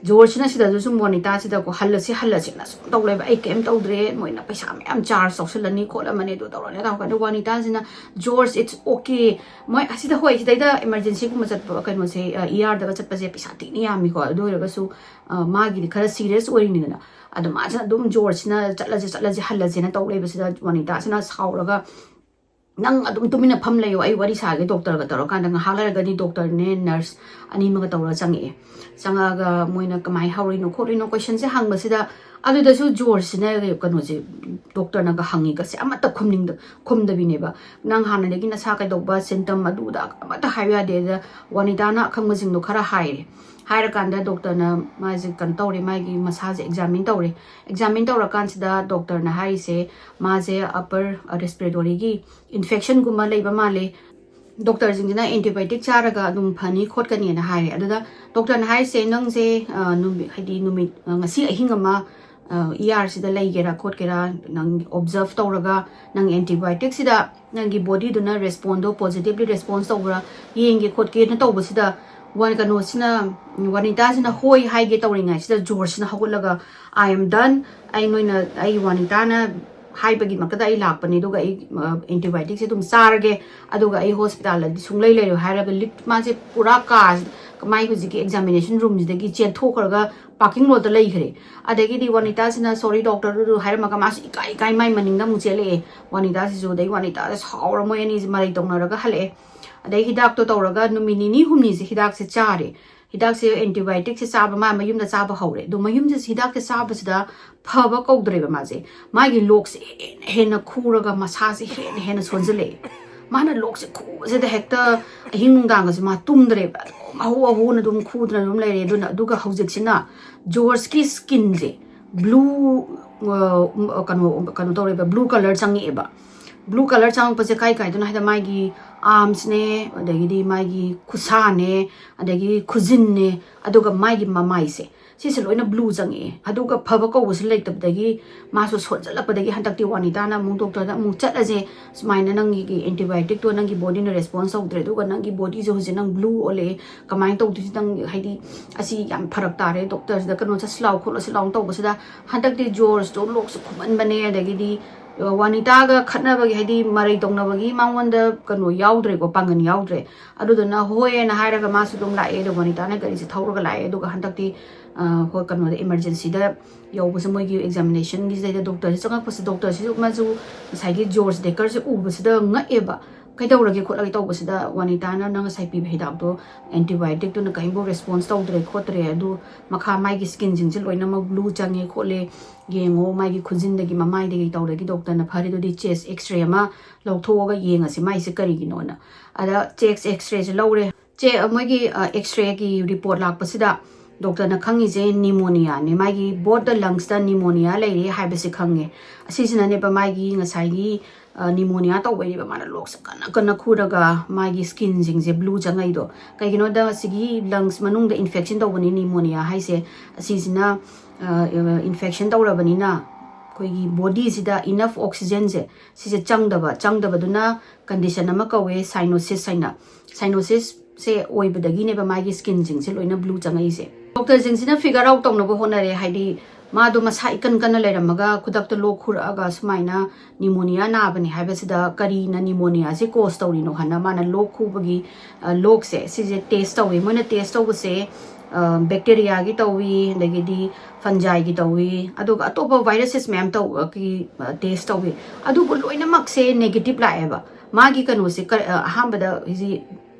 ꯖꯣꯔꯖꯁꯤꯅ ꯁꯤꯗꯁꯨ ꯁꯨꯝ ꯋꯥꯅꯤꯇꯥꯁꯤꯗꯀꯣ, "ꯍꯜꯂꯁꯤ ꯍꯜꯂꯁꯤꯅ" ꯁꯨꯝ ꯇꯧ ꯂꯩꯕ꯫ "ꯑꯩ ꯀꯩꯝ ꯇꯧꯗ꯭ꯔꯦ, ꯃꯣꯏꯅ ꯄꯩꯁꯥ ꯃꯌꯥꯝ ꯆꯥꯔꯖ ꯇꯧꯁꯜꯂꯅꯤ ꯈꯣꯠꯂꯝꯃꯅꯤ ꯑꯗꯨ ꯇꯧꯔꯅꯤ" ꯇꯧꯔꯀꯥꯟꯗ ꯋꯥꯅꯤꯇꯥꯁꯤꯅ, "ꯖꯣꯔꯖ, it's okay, ꯃꯣꯏ ꯑꯁꯤꯗ, ꯍꯣꯏ, ꯁꯤꯗꯩꯗ ꯏꯃꯔꯖꯦꯟꯁꯤꯒꯨꯝꯕ ꯆꯠꯄ ꯀꯩꯅꯣꯁꯦ, ꯏ ꯑꯥꯔꯗꯒ ꯆꯠꯄꯁꯦ ꯄꯩꯁꯥ ꯊꯤꯅ ꯌꯥꯝꯃꯤꯀꯣ, ꯑꯗꯨ ꯑꯣꯏꯔꯒꯁꯨ, ꯑ, ꯃꯥꯒꯤꯗꯤ ꯈꯔ ꯁꯤꯔꯤꯌꯁ ꯑꯣꯏꯔꯤꯅꯤꯗꯅ꯫ ꯑꯗꯣ ꯃꯥꯁꯤꯅ ꯑꯗꯨꯝ ꯖꯣꯔꯖꯁꯤꯅ "ꯆꯠꯂꯁꯦ ꯆꯠꯂꯁꯦ, ꯍꯜꯂꯁꯦꯅ" ꯇꯧ ꯂꯩꯕꯁꯤꯗ ꯋꯥꯅꯤꯇꯥꯁꯤꯅ ꯁꯥꯎꯔꯒ, "ꯅꯪ ꯑꯗꯨꯝ ꯇꯨꯃꯤꯟꯅ ꯐꯝ ꯂꯩꯌꯣ, ꯑꯩ ꯋꯥꯔꯤ ꯁꯥꯒꯦ ꯗꯣꯛꯇꯔꯒ" ꯇꯧꯔꯀꯥꯟꯗ ꯉꯥꯏꯍꯥꯛ ꯂꯩꯔꯒꯗꯤ ꯗꯣꯛꯇꯔꯅꯦ ꯅꯔꯁ ꯑꯅꯤꯃꯒ ꯇꯧꯔꯒ ꯆꯪꯉꯛꯑꯦ꯫ ꯆꯪꯉꯛꯑꯒ ꯃꯣꯏꯅ "ꯀꯃꯥꯏꯅ ꯍꯧꯔꯤꯅꯣ ꯈꯣꯠꯂꯤꯅꯣ?" ꯀꯣꯏꯁꯟꯁꯦ ꯍꯪꯕꯁꯤꯗ, ꯑꯗꯨꯗꯁꯨ ꯖꯣꯔꯖꯁꯤꯅ ꯀꯩꯅꯣꯁꯦ, ꯗꯣꯛꯇꯔꯅꯒ ꯍꯪꯉꯤꯒꯁꯦ ꯑꯃꯠꯇ ꯈꯨꯝꯅꯤꯡꯗ-, ꯈꯨꯝꯗꯕꯤꯅꯦꯕ꯫ "ꯅꯪ ꯍꯥꯟꯅꯗꯒꯤ ꯅꯁꯥ ꯀꯩꯗꯧꯕ, ꯁꯤꯝꯇꯝ ꯑꯗꯨꯗ ꯑꯃꯠꯇ ꯍꯥꯏꯕ ꯌꯥꯗꯦ"꯫ ꯑꯗ ꯋꯥꯅꯤꯇꯥꯅ ꯑꯈꯪꯕꯁꯤꯡꯗꯣ ꯈꯔ ꯍꯥꯏꯔꯦ꯫ ꯍꯥꯏꯔꯀꯥꯟꯗ ꯗꯣꯛꯇꯔꯅ ꯃꯥꯁꯦ ꯀꯩꯅꯣ ꯇꯧꯔꯦ, ꯃꯥꯒꯤ ꯃꯁꯥꯁꯦ ꯑꯦꯛꯖꯥꯃꯤꯟ ꯇꯧꯔꯦ꯫ ꯑꯦꯛꯖꯥꯃꯤꯟ ꯇꯧꯔꯀꯥꯟꯁꯤꯗ ꯗꯣꯛꯇꯔꯅ ꯍꯥꯏꯔꯤꯁꯦ, ꯃꯥꯁꯦ ꯑꯄꯔ ꯔꯦꯁꯄꯤꯔꯦꯇꯣꯔꯤꯒꯤ ꯏꯟꯐꯦꯛꯁꯟꯒꯨꯝꯕ ꯂꯩꯕ ꯃꯥꯜꯂꯦ꯫ ꯗꯣꯛꯇꯔꯁꯤꯡꯁꯤꯅ ꯑꯦꯟꯇꯤꯕꯥꯌꯣꯇꯤꯛ ꯆꯥꯔꯒ ꯑꯗꯨꯝ ꯐꯅꯤ ꯈꯣꯠꯀꯅꯤꯅ ꯍꯥꯏꯔꯦ꯫ ꯑꯗꯨꯗ ꯗꯣꯛꯇꯔꯅ ꯍꯥꯏꯔꯤꯁꯦ, "ꯅꯪꯁꯦ, ꯑ, ꯅꯨꯃꯤꯠ, ꯍꯥꯏꯗꯤ ꯅꯨꯃꯤꯠ, ꯑ, ꯉꯁꯤ ꯑꯍꯤꯡ ꯑꯃ, ꯑ, ꯏ ꯑꯥꯔꯁꯤꯗ ꯂꯩꯒꯦꯔꯥ ꯈꯣꯠꯀꯦꯔꯥ, ꯅꯪ ꯑꯣꯕꯖꯔꯞ ꯇꯧꯔꯒ ꯅꯪ ꯑꯦꯟꯇꯤꯕꯥꯌꯣꯇꯤꯛꯁꯤꯗ ꯅꯪꯒꯤ ꯕꯣꯗꯤꯗꯨꯅ ꯔꯦꯁꯄꯣꯟꯗꯣ ꯄꯣꯖꯤꯇꯤꯚꯂꯤ ꯔꯦꯁꯄꯣꯟꯁ ꯇꯧꯕ꯭ꯔꯥ ꯌꯦꯡꯒꯦ ꯈꯣꯠꯀꯦꯅ" ꯇꯧꯕꯁꯤꯗ, ꯋꯥ-, ꯀꯩꯅꯣꯁꯤꯅ, ꯋꯥꯅꯤꯇꯥꯁꯤꯅ ꯍꯣꯏ ꯍꯥꯏꯒꯦ ꯇꯧꯔꯤꯉꯩꯁꯤꯗ ꯖꯣꯔꯖꯁꯤꯅ ꯍꯧꯒꯠꯂꯒ, "I am done, ꯑꯩ ꯅꯣꯏꯅ, ꯑꯩ ꯋꯥꯅꯤꯇꯥꯅ ꯍꯥꯏꯕꯒꯤꯃꯛꯇꯗ ꯑꯩ ꯂꯥꯛꯄꯅꯦ, ꯑꯗꯨꯒ ꯑꯩ, ꯑ, ꯑꯦꯟꯇꯤꯕꯥꯌꯣꯇꯤꯛꯁꯦ ꯑꯗꯨꯝ ꯆꯥꯔꯒꯦ, ꯑꯗꯨꯒ ꯑꯩ ꯍꯣꯁꯄꯤꯇꯥꯜꯗꯗꯤ ꯁꯨꯡꯂꯩ ꯂꯩꯔꯣꯏ" ꯍꯥꯏꯔꯒ ꯂꯤꯐ ꯃꯥꯁꯦ ꯄꯨꯔꯥ ꯀꯥ, ꯃꯥꯏ ꯍꯧꯖꯤꯛꯀꯤ ꯑꯦꯛꯖꯥꯃꯤꯅꯦꯁꯟ ꯔꯨꯝꯁꯤꯗꯒꯤ ꯆꯦꯟꯊꯣꯛꯈ꯭ꯔꯒ ꯄꯥꯔꯀꯤꯡ ꯂꯣꯠꯇ ꯂꯩꯈ꯭ꯔꯦ꯫ ꯑꯗꯒꯤꯗꯤ ꯋꯥꯅꯤꯇꯥꯁꯤꯅ "ꯁꯣꯔꯤ ꯗꯣꯛꯇꯔ" ꯑꯗꯨ ꯍꯥꯏꯔꯝꯃꯒ ꯃꯥꯁꯨ ꯏꯀꯥꯏ ꯏꯀꯥꯏ ꯃꯥꯏ ꯃꯅꯤꯡꯗ ꯑꯃꯨꯛ ꯆꯦꯜꯂꯛꯑꯦ ꯋꯥꯅꯤꯇꯥꯁꯤꯁꯨ꯫ ꯑꯗꯩ ꯋꯥꯅꯤꯇꯥꯁꯦ ꯁꯥꯎꯔ ꯃꯣꯏ ꯑꯅꯤꯁꯦ ꯃꯔꯩ ꯇꯧꯅꯔꯒ ꯍꯜꯂꯛꯑꯦ꯫ ꯑꯗꯩ ꯍꯤꯗꯥꯛꯇꯣ ꯇꯧꯔꯒ ꯅꯨꯃꯤꯠ ꯅꯤꯅꯤ ꯍꯨꯝꯅꯤꯁꯦ ꯍꯤꯗꯥꯛꯁꯦ ꯆꯥꯔꯦ꯫ ꯍꯤꯗꯥꯛꯁꯦ ꯑꯦꯟꯇꯤꯕꯥꯌꯣꯇꯤꯛꯁꯦ ꯆꯥꯕ ꯃꯥ ꯃꯌꯨꯝꯗ ꯆꯥꯕ ꯍꯧꯔꯦ꯫ ꯑꯗꯣ ꯃꯌꯨꯝꯗ ꯍꯤꯗꯥꯛꯁꯦ ꯆꯥꯕꯁꯤꯗ ꯐꯕ ꯀꯧꯗ꯭ꯔꯦꯕ ꯃꯥꯁꯦ꯫ ꯃꯥꯒꯤ ꯂꯣꯛꯁꯦ ꯍꯦꯟꯅ ꯍꯦꯟꯅ ꯈꯨꯔꯒ ꯃꯁꯥꯁꯦ ꯍꯦꯟꯅ ꯍꯦꯟꯅ ꯁꯣꯟꯖꯜꯂꯛꯑꯦ꯫ ꯃꯥꯅ ꯂꯣꯛꯁꯦ ꯈꯨꯕꯁꯤꯗ ꯍꯦꯛꯇ ꯑꯍꯤꯡ ꯅꯨꯡꯗꯥꯡꯒꯁꯦ ꯃꯥ ꯇꯨꯝꯗ꯭ꯔꯦꯕ, ꯑꯗꯨꯝ ꯑꯍꯨ ꯑꯍꯨꯅ ꯑꯗꯨꯝ ꯈꯨꯗꯅ ꯑꯗꯨꯝ ꯂꯩꯔꯦ꯫ ꯑꯗꯨꯅ, ꯑꯗꯨꯒ ꯍꯧꯖꯤꯛꯁꯤꯅ ꯖꯣꯔꯖꯀꯤ ꯁ꯭ꯀꯤꯟꯁꯦ ꯕ꯭ꯂꯨ, ꯀꯩꯅꯣ ꯀꯩꯅꯣ ꯇꯧꯔꯦꯕ, ꯕ꯭ꯂꯨ ꯀꯂꯔ ꯆꯪꯉꯛꯑꯦꯕ꯫ ꯕ꯭ꯂꯨ ꯀꯂꯔ ꯆꯪꯉꯛꯄꯁꯦ ꯀꯥꯏ ꯀꯥꯏꯗꯅꯣ ꯍꯥꯏꯗ, ꯃꯥꯒꯤ ꯑꯥꯔꯝꯁꯅꯦ, ꯑꯗꯒꯤꯗꯤ ꯃꯥꯒꯤ ꯈꯨꯠꯁꯥꯅꯦ, ꯑꯗꯒꯤ ꯈꯨꯖꯤꯟꯅꯦ, ꯑꯗꯨꯒ ꯃꯥꯒꯤ ꯃꯃꯥꯏꯁꯦ, ꯁꯤꯁꯦ ꯂꯣꯏꯅ ꯕ꯭ꯂꯨ ꯆꯪꯉꯛꯑꯦ꯫ ꯑꯗꯨꯒ ꯐꯕ ꯀꯧꯕꯁꯨ ꯂꯩꯇꯕꯗꯒꯤ ꯃꯥꯁꯨ ꯁꯣꯟꯖꯜꯂꯛꯄꯗꯒꯤ ꯍꯟꯗꯛꯇꯤ ꯋꯥꯅꯤꯇꯥꯅ ꯑꯃꯨꯛ ꯗꯣꯛꯇꯔꯗ ꯑꯃꯨꯛ ꯆꯠꯂꯁꯦ, ꯁꯨꯃꯥꯏꯅ ꯅꯪꯒꯤ ꯑꯦꯟꯇꯤꯕꯥꯌꯣꯇꯤꯛꯇꯣ ꯅꯪꯒꯤ ꯕꯣꯗꯤꯅ ꯔꯦꯁꯄꯣꯟꯁ ꯇꯧꯗ꯭ꯔꯦ, ꯑꯗꯨꯒ ꯅꯪꯒꯤ ꯕꯣꯗꯤꯁꯦ ꯍꯧꯖꯤꯛ ꯅꯪ ꯕ꯭ꯂꯨ ꯑꯣꯜꯂꯛꯑꯦ, ꯀꯃꯥꯏꯅ ꯇꯧꯗꯣꯏꯁꯤ ꯅꯪ, ꯍꯥꯏꯗꯤ ꯑꯁꯤ ꯌꯥꯝ ꯐꯔꯛ ꯇꯥꯔꯦ, ꯗꯣꯛꯇꯔꯁꯤꯗ ꯀꯩꯅꯣ ꯆꯠꯁꯤ ꯂꯥꯎ ꯈꯣꯠꯂꯁꯤ ꯂꯥꯎ ꯇꯧꯕꯁꯤꯗ ꯍꯟꯗꯛꯇꯤ ꯖꯣꯔꯖꯇꯣ ꯂꯣꯛꯁꯨ ꯈꯨꯃꯟꯕꯅꯦ, ꯑꯗꯒꯤꯗꯤ ꯋꯥꯅꯤꯇꯥꯒ ꯈꯠꯅꯕꯒꯤ, ꯍꯥꯏꯗꯤ ꯃꯔꯩ ꯇꯧꯅꯕꯒꯤ ꯃꯉꯣꯟꯗ ꯀꯩꯅꯣ ꯌꯥꯎꯗ꯭ꯔꯦꯀꯣ, ꯄꯥꯡꯒꯜ ꯌꯥꯎꯗ꯭ꯔꯦ꯫ ꯑꯗꯨꯗꯨꯅ ꯍꯣꯏꯅ ꯍꯥꯏꯔꯒ ꯃꯥꯁꯨ ꯑꯗꯨꯝ ꯂꯥꯛꯑꯦ꯫ ꯑꯗꯣ ꯋꯥꯅꯤꯇꯥꯅ ꯒꯥꯔꯤꯁꯦ ꯊꯧꯔꯒ ꯂꯥꯛꯑꯦ꯫ ꯑꯗꯨꯒ ꯍꯟꯗꯛꯇꯤ, ꯑ, ꯍꯣꯏ, ꯀꯩꯅꯣꯗ, ꯏꯃꯔꯖꯦꯟꯁꯤꯗ ꯌꯧꯕꯁꯦ, ꯃꯣꯏꯒꯤ ꯑꯦꯛꯖꯥꯃꯤꯅꯦꯁꯟꯒꯤꯁꯤꯗꯩꯗ ꯗꯣꯛꯇꯔꯁꯦ ꯆꯪꯉꯛꯄꯁꯦ, ꯗꯣꯛꯇꯔꯁꯤꯁꯨ ꯃꯥꯁꯨ ꯉꯁꯥꯏꯒꯤ ꯖꯣꯔꯖ ꯗꯦꯀꯔꯁꯦ ꯎꯕꯁꯤꯗ ꯉꯛꯑꯦꯕ꯫ "ꯀꯩꯗꯧꯔꯒꯦ ꯈꯣꯠꯂꯒꯦ?" ꯇꯧꯕꯁꯤꯗ ꯋꯥꯅꯤꯇꯥꯅ, "ꯅꯪ ꯉꯁꯥꯏ ꯄꯤꯕ ꯍꯤꯗꯥꯛꯇꯣ ꯑꯦꯟꯇꯤꯕꯥꯌꯣꯇꯤꯛꯇꯨꯅ ꯀꯔꯤꯝꯐꯥꯎ ꯔꯦꯁꯄꯣꯟꯁ ꯇꯧꯗ꯭ꯔꯦ ꯈꯣꯠꯇ꯭ꯔꯦ, ꯑꯗꯨ ꯃꯈꯥ ꯃꯥꯒꯤ ꯁ꯭ꯀꯤꯟꯁꯤꯡꯁꯦ ꯂꯣꯏꯅꯃꯛ ꯕ꯭ꯂꯨ ꯆꯪꯉꯦ ꯈꯣꯠꯂꯦ, ꯌꯦꯡꯉꯣ ꯃꯥꯒꯤ ꯈꯨꯖꯤꯟꯗꯒꯤ ꯃꯃꯥꯏꯗꯒꯤ ꯇꯧꯔꯒ ꯗꯣꯛꯇꯔꯅ ꯐꯔꯦ, ꯑꯗꯨꯗꯤ ꯆꯦꯁ ꯑꯦꯛꯁꯔꯦ ꯑꯃ ꯂꯧꯊꯣꯛꯑꯒ ꯌꯦꯡꯉꯁꯤ ꯃꯥꯏꯁꯦ ꯀꯔꯤꯒꯤꯅꯣꯅ"꯫ ꯑꯗ ꯆꯦꯁ ꯑꯦꯛꯁꯔꯦꯁꯦ ꯂꯧꯔꯦ꯫ ꯆꯦ, ꯃꯣꯏꯒꯤ, ꯑ, ꯑꯦꯛꯁꯔꯦꯒꯤ ꯔꯤꯄꯣꯔꯠ ꯂꯥꯛꯄꯁꯤꯗ ꯗꯣꯛꯇꯔꯅ ꯈꯪꯉꯤꯁꯦ ꯅꯤꯃꯣꯅꯤꯌꯥꯅꯦ, ꯃꯥꯒꯤ ꯕꯣꯠꯇ ꯂꯪꯁꯇ ꯅꯤꯃꯣꯅꯤꯌꯥ ꯂꯩꯔꯦ ꯍꯥꯏꯕꯁꯤ ꯈꯪꯉꯦ꯫ ꯑꯁꯤꯁꯤꯅꯅꯦꯕ ꯃꯥꯒꯤ ꯉꯁꯥꯏꯒꯤ, ꯑ, ꯅꯤꯃꯣꯅꯤꯌꯥ ꯇꯧꯕꯩꯅꯦꯕ ꯃꯥꯅ ꯂꯣꯛꯁꯦ ꯀꯟꯅ ꯀꯟꯅ ꯈꯨꯔꯒ ꯃꯥꯒꯤ ꯁ꯭ꯀꯤꯟꯁꯤꯡꯁꯦ ꯕ꯭ꯂꯨ ꯆꯪꯉꯛꯏꯗꯣ꯫ ꯀꯩꯒꯤꯅꯣꯗ ꯁꯤꯒꯤ ꯂꯪꯁ ꯃꯅꯨꯡꯗ ꯏꯟꯐꯦꯛꯁꯟ ꯇꯧꯕꯅꯤ ꯅꯤꯃꯣꯅꯤꯌꯥ ꯍꯥꯏꯁꯦ꯫ ꯑꯁꯤꯁꯤꯅ, ꯑ, ꯏꯟꯐꯦꯛꯁꯟ ꯇꯧꯔꯕꯅꯤꯅ ꯑꯩꯈꯣꯏꯒꯤ ꯕꯣꯗꯤꯁꯤꯗ ꯏꯅꯐ ꯑꯣꯛꯁꯤꯖꯦꯟꯁꯦ ꯁꯤꯁꯦ ꯆꯪꯗꯕ, ꯆꯪꯗꯕꯗꯨꯅ ꯀꯟꯗꯤꯁꯟ ꯑꯃ ꯀꯧꯋꯦ ꯁꯥꯏꯅꯣꯁꯤꯁ ꯍꯥꯏꯅ꯫ ꯁꯥꯏꯅꯣꯁꯤꯁꯁꯦ ꯑꯣꯏꯕꯗꯒꯤꯅꯦꯕ ꯃꯥꯒꯤ ꯁ꯭ꯀꯤꯟꯁꯤꯡꯁꯦ ꯂꯣꯏꯅ ꯕ꯭ꯂꯨ ꯆꯪꯉꯛꯏꯁꯦ꯫ ꯗꯣꯛꯇꯔꯁꯤꯡꯁꯤꯅ ꯐꯤꯒꯔ ꯑꯥꯎꯠ ꯇꯧꯅꯕ ꯍꯣꯠꯅꯔꯦ, ꯍꯥꯏꯗꯤ ꯃꯥꯗꯣ ꯃꯁꯥ ꯏꯀꯟ ꯀꯟꯅ ꯂꯩꯔꯝꯃꯒ ꯈꯨꯗꯛꯇ ꯂꯣꯛ ꯈꯨꯔꯛꯑꯒ ꯁꯨꯃꯥꯏꯅ ꯅꯤꯃꯣꯅꯤꯌꯥ ꯅꯥꯕꯅꯦ ꯍꯥꯏꯕꯁꯤꯗ ꯀꯔꯤꯅ ꯅꯤꯃꯣꯅꯤꯌꯥꯁꯦ ꯀꯣꯁ ꯇꯧꯔꯤꯅꯣ ꯍꯥꯏꯅ ꯃꯥꯅ ꯂꯣꯛ ꯈꯨꯕꯒꯤ, ꯑ, ꯂꯣꯛꯁꯦ ꯁꯤꯁꯦ ꯇꯦꯁ ꯇꯧꯋꯤ꯫ ꯃꯣꯏꯅ ꯇꯦꯁ ꯇꯧꯕꯁꯦ, ꯑ, ꯕꯦꯛꯇꯦꯔꯤꯌꯥꯒꯤ ꯇꯧꯋꯤ, ꯑꯗꯒꯤꯗꯤ ꯐꯟꯖꯥꯏꯒꯤ ꯇꯧꯋꯤ, ꯑꯗꯨꯒ ꯑꯇꯣꯞꯄ ꯚꯥꯏꯔꯁꯦꯁ ꯃꯌꯥꯝ ꯇꯧ-, ꯑ, ꯀꯤ, ꯑ, ꯇꯦꯁ ꯇꯧꯋꯤ꯫ ꯑꯗꯨꯕꯨ ꯂꯣꯏꯅꯃꯛꯁꯦ ꯅꯦꯒꯦꯇꯤꯞ ꯂꯥꯛꯑꯦꯕ꯫ ꯃꯥꯒꯤ ꯀꯩꯅꯣꯁꯦ ꯀ-, ꯑ, ꯑꯍꯥꯟꯕꯗ ꯍꯧꯖꯤꯛ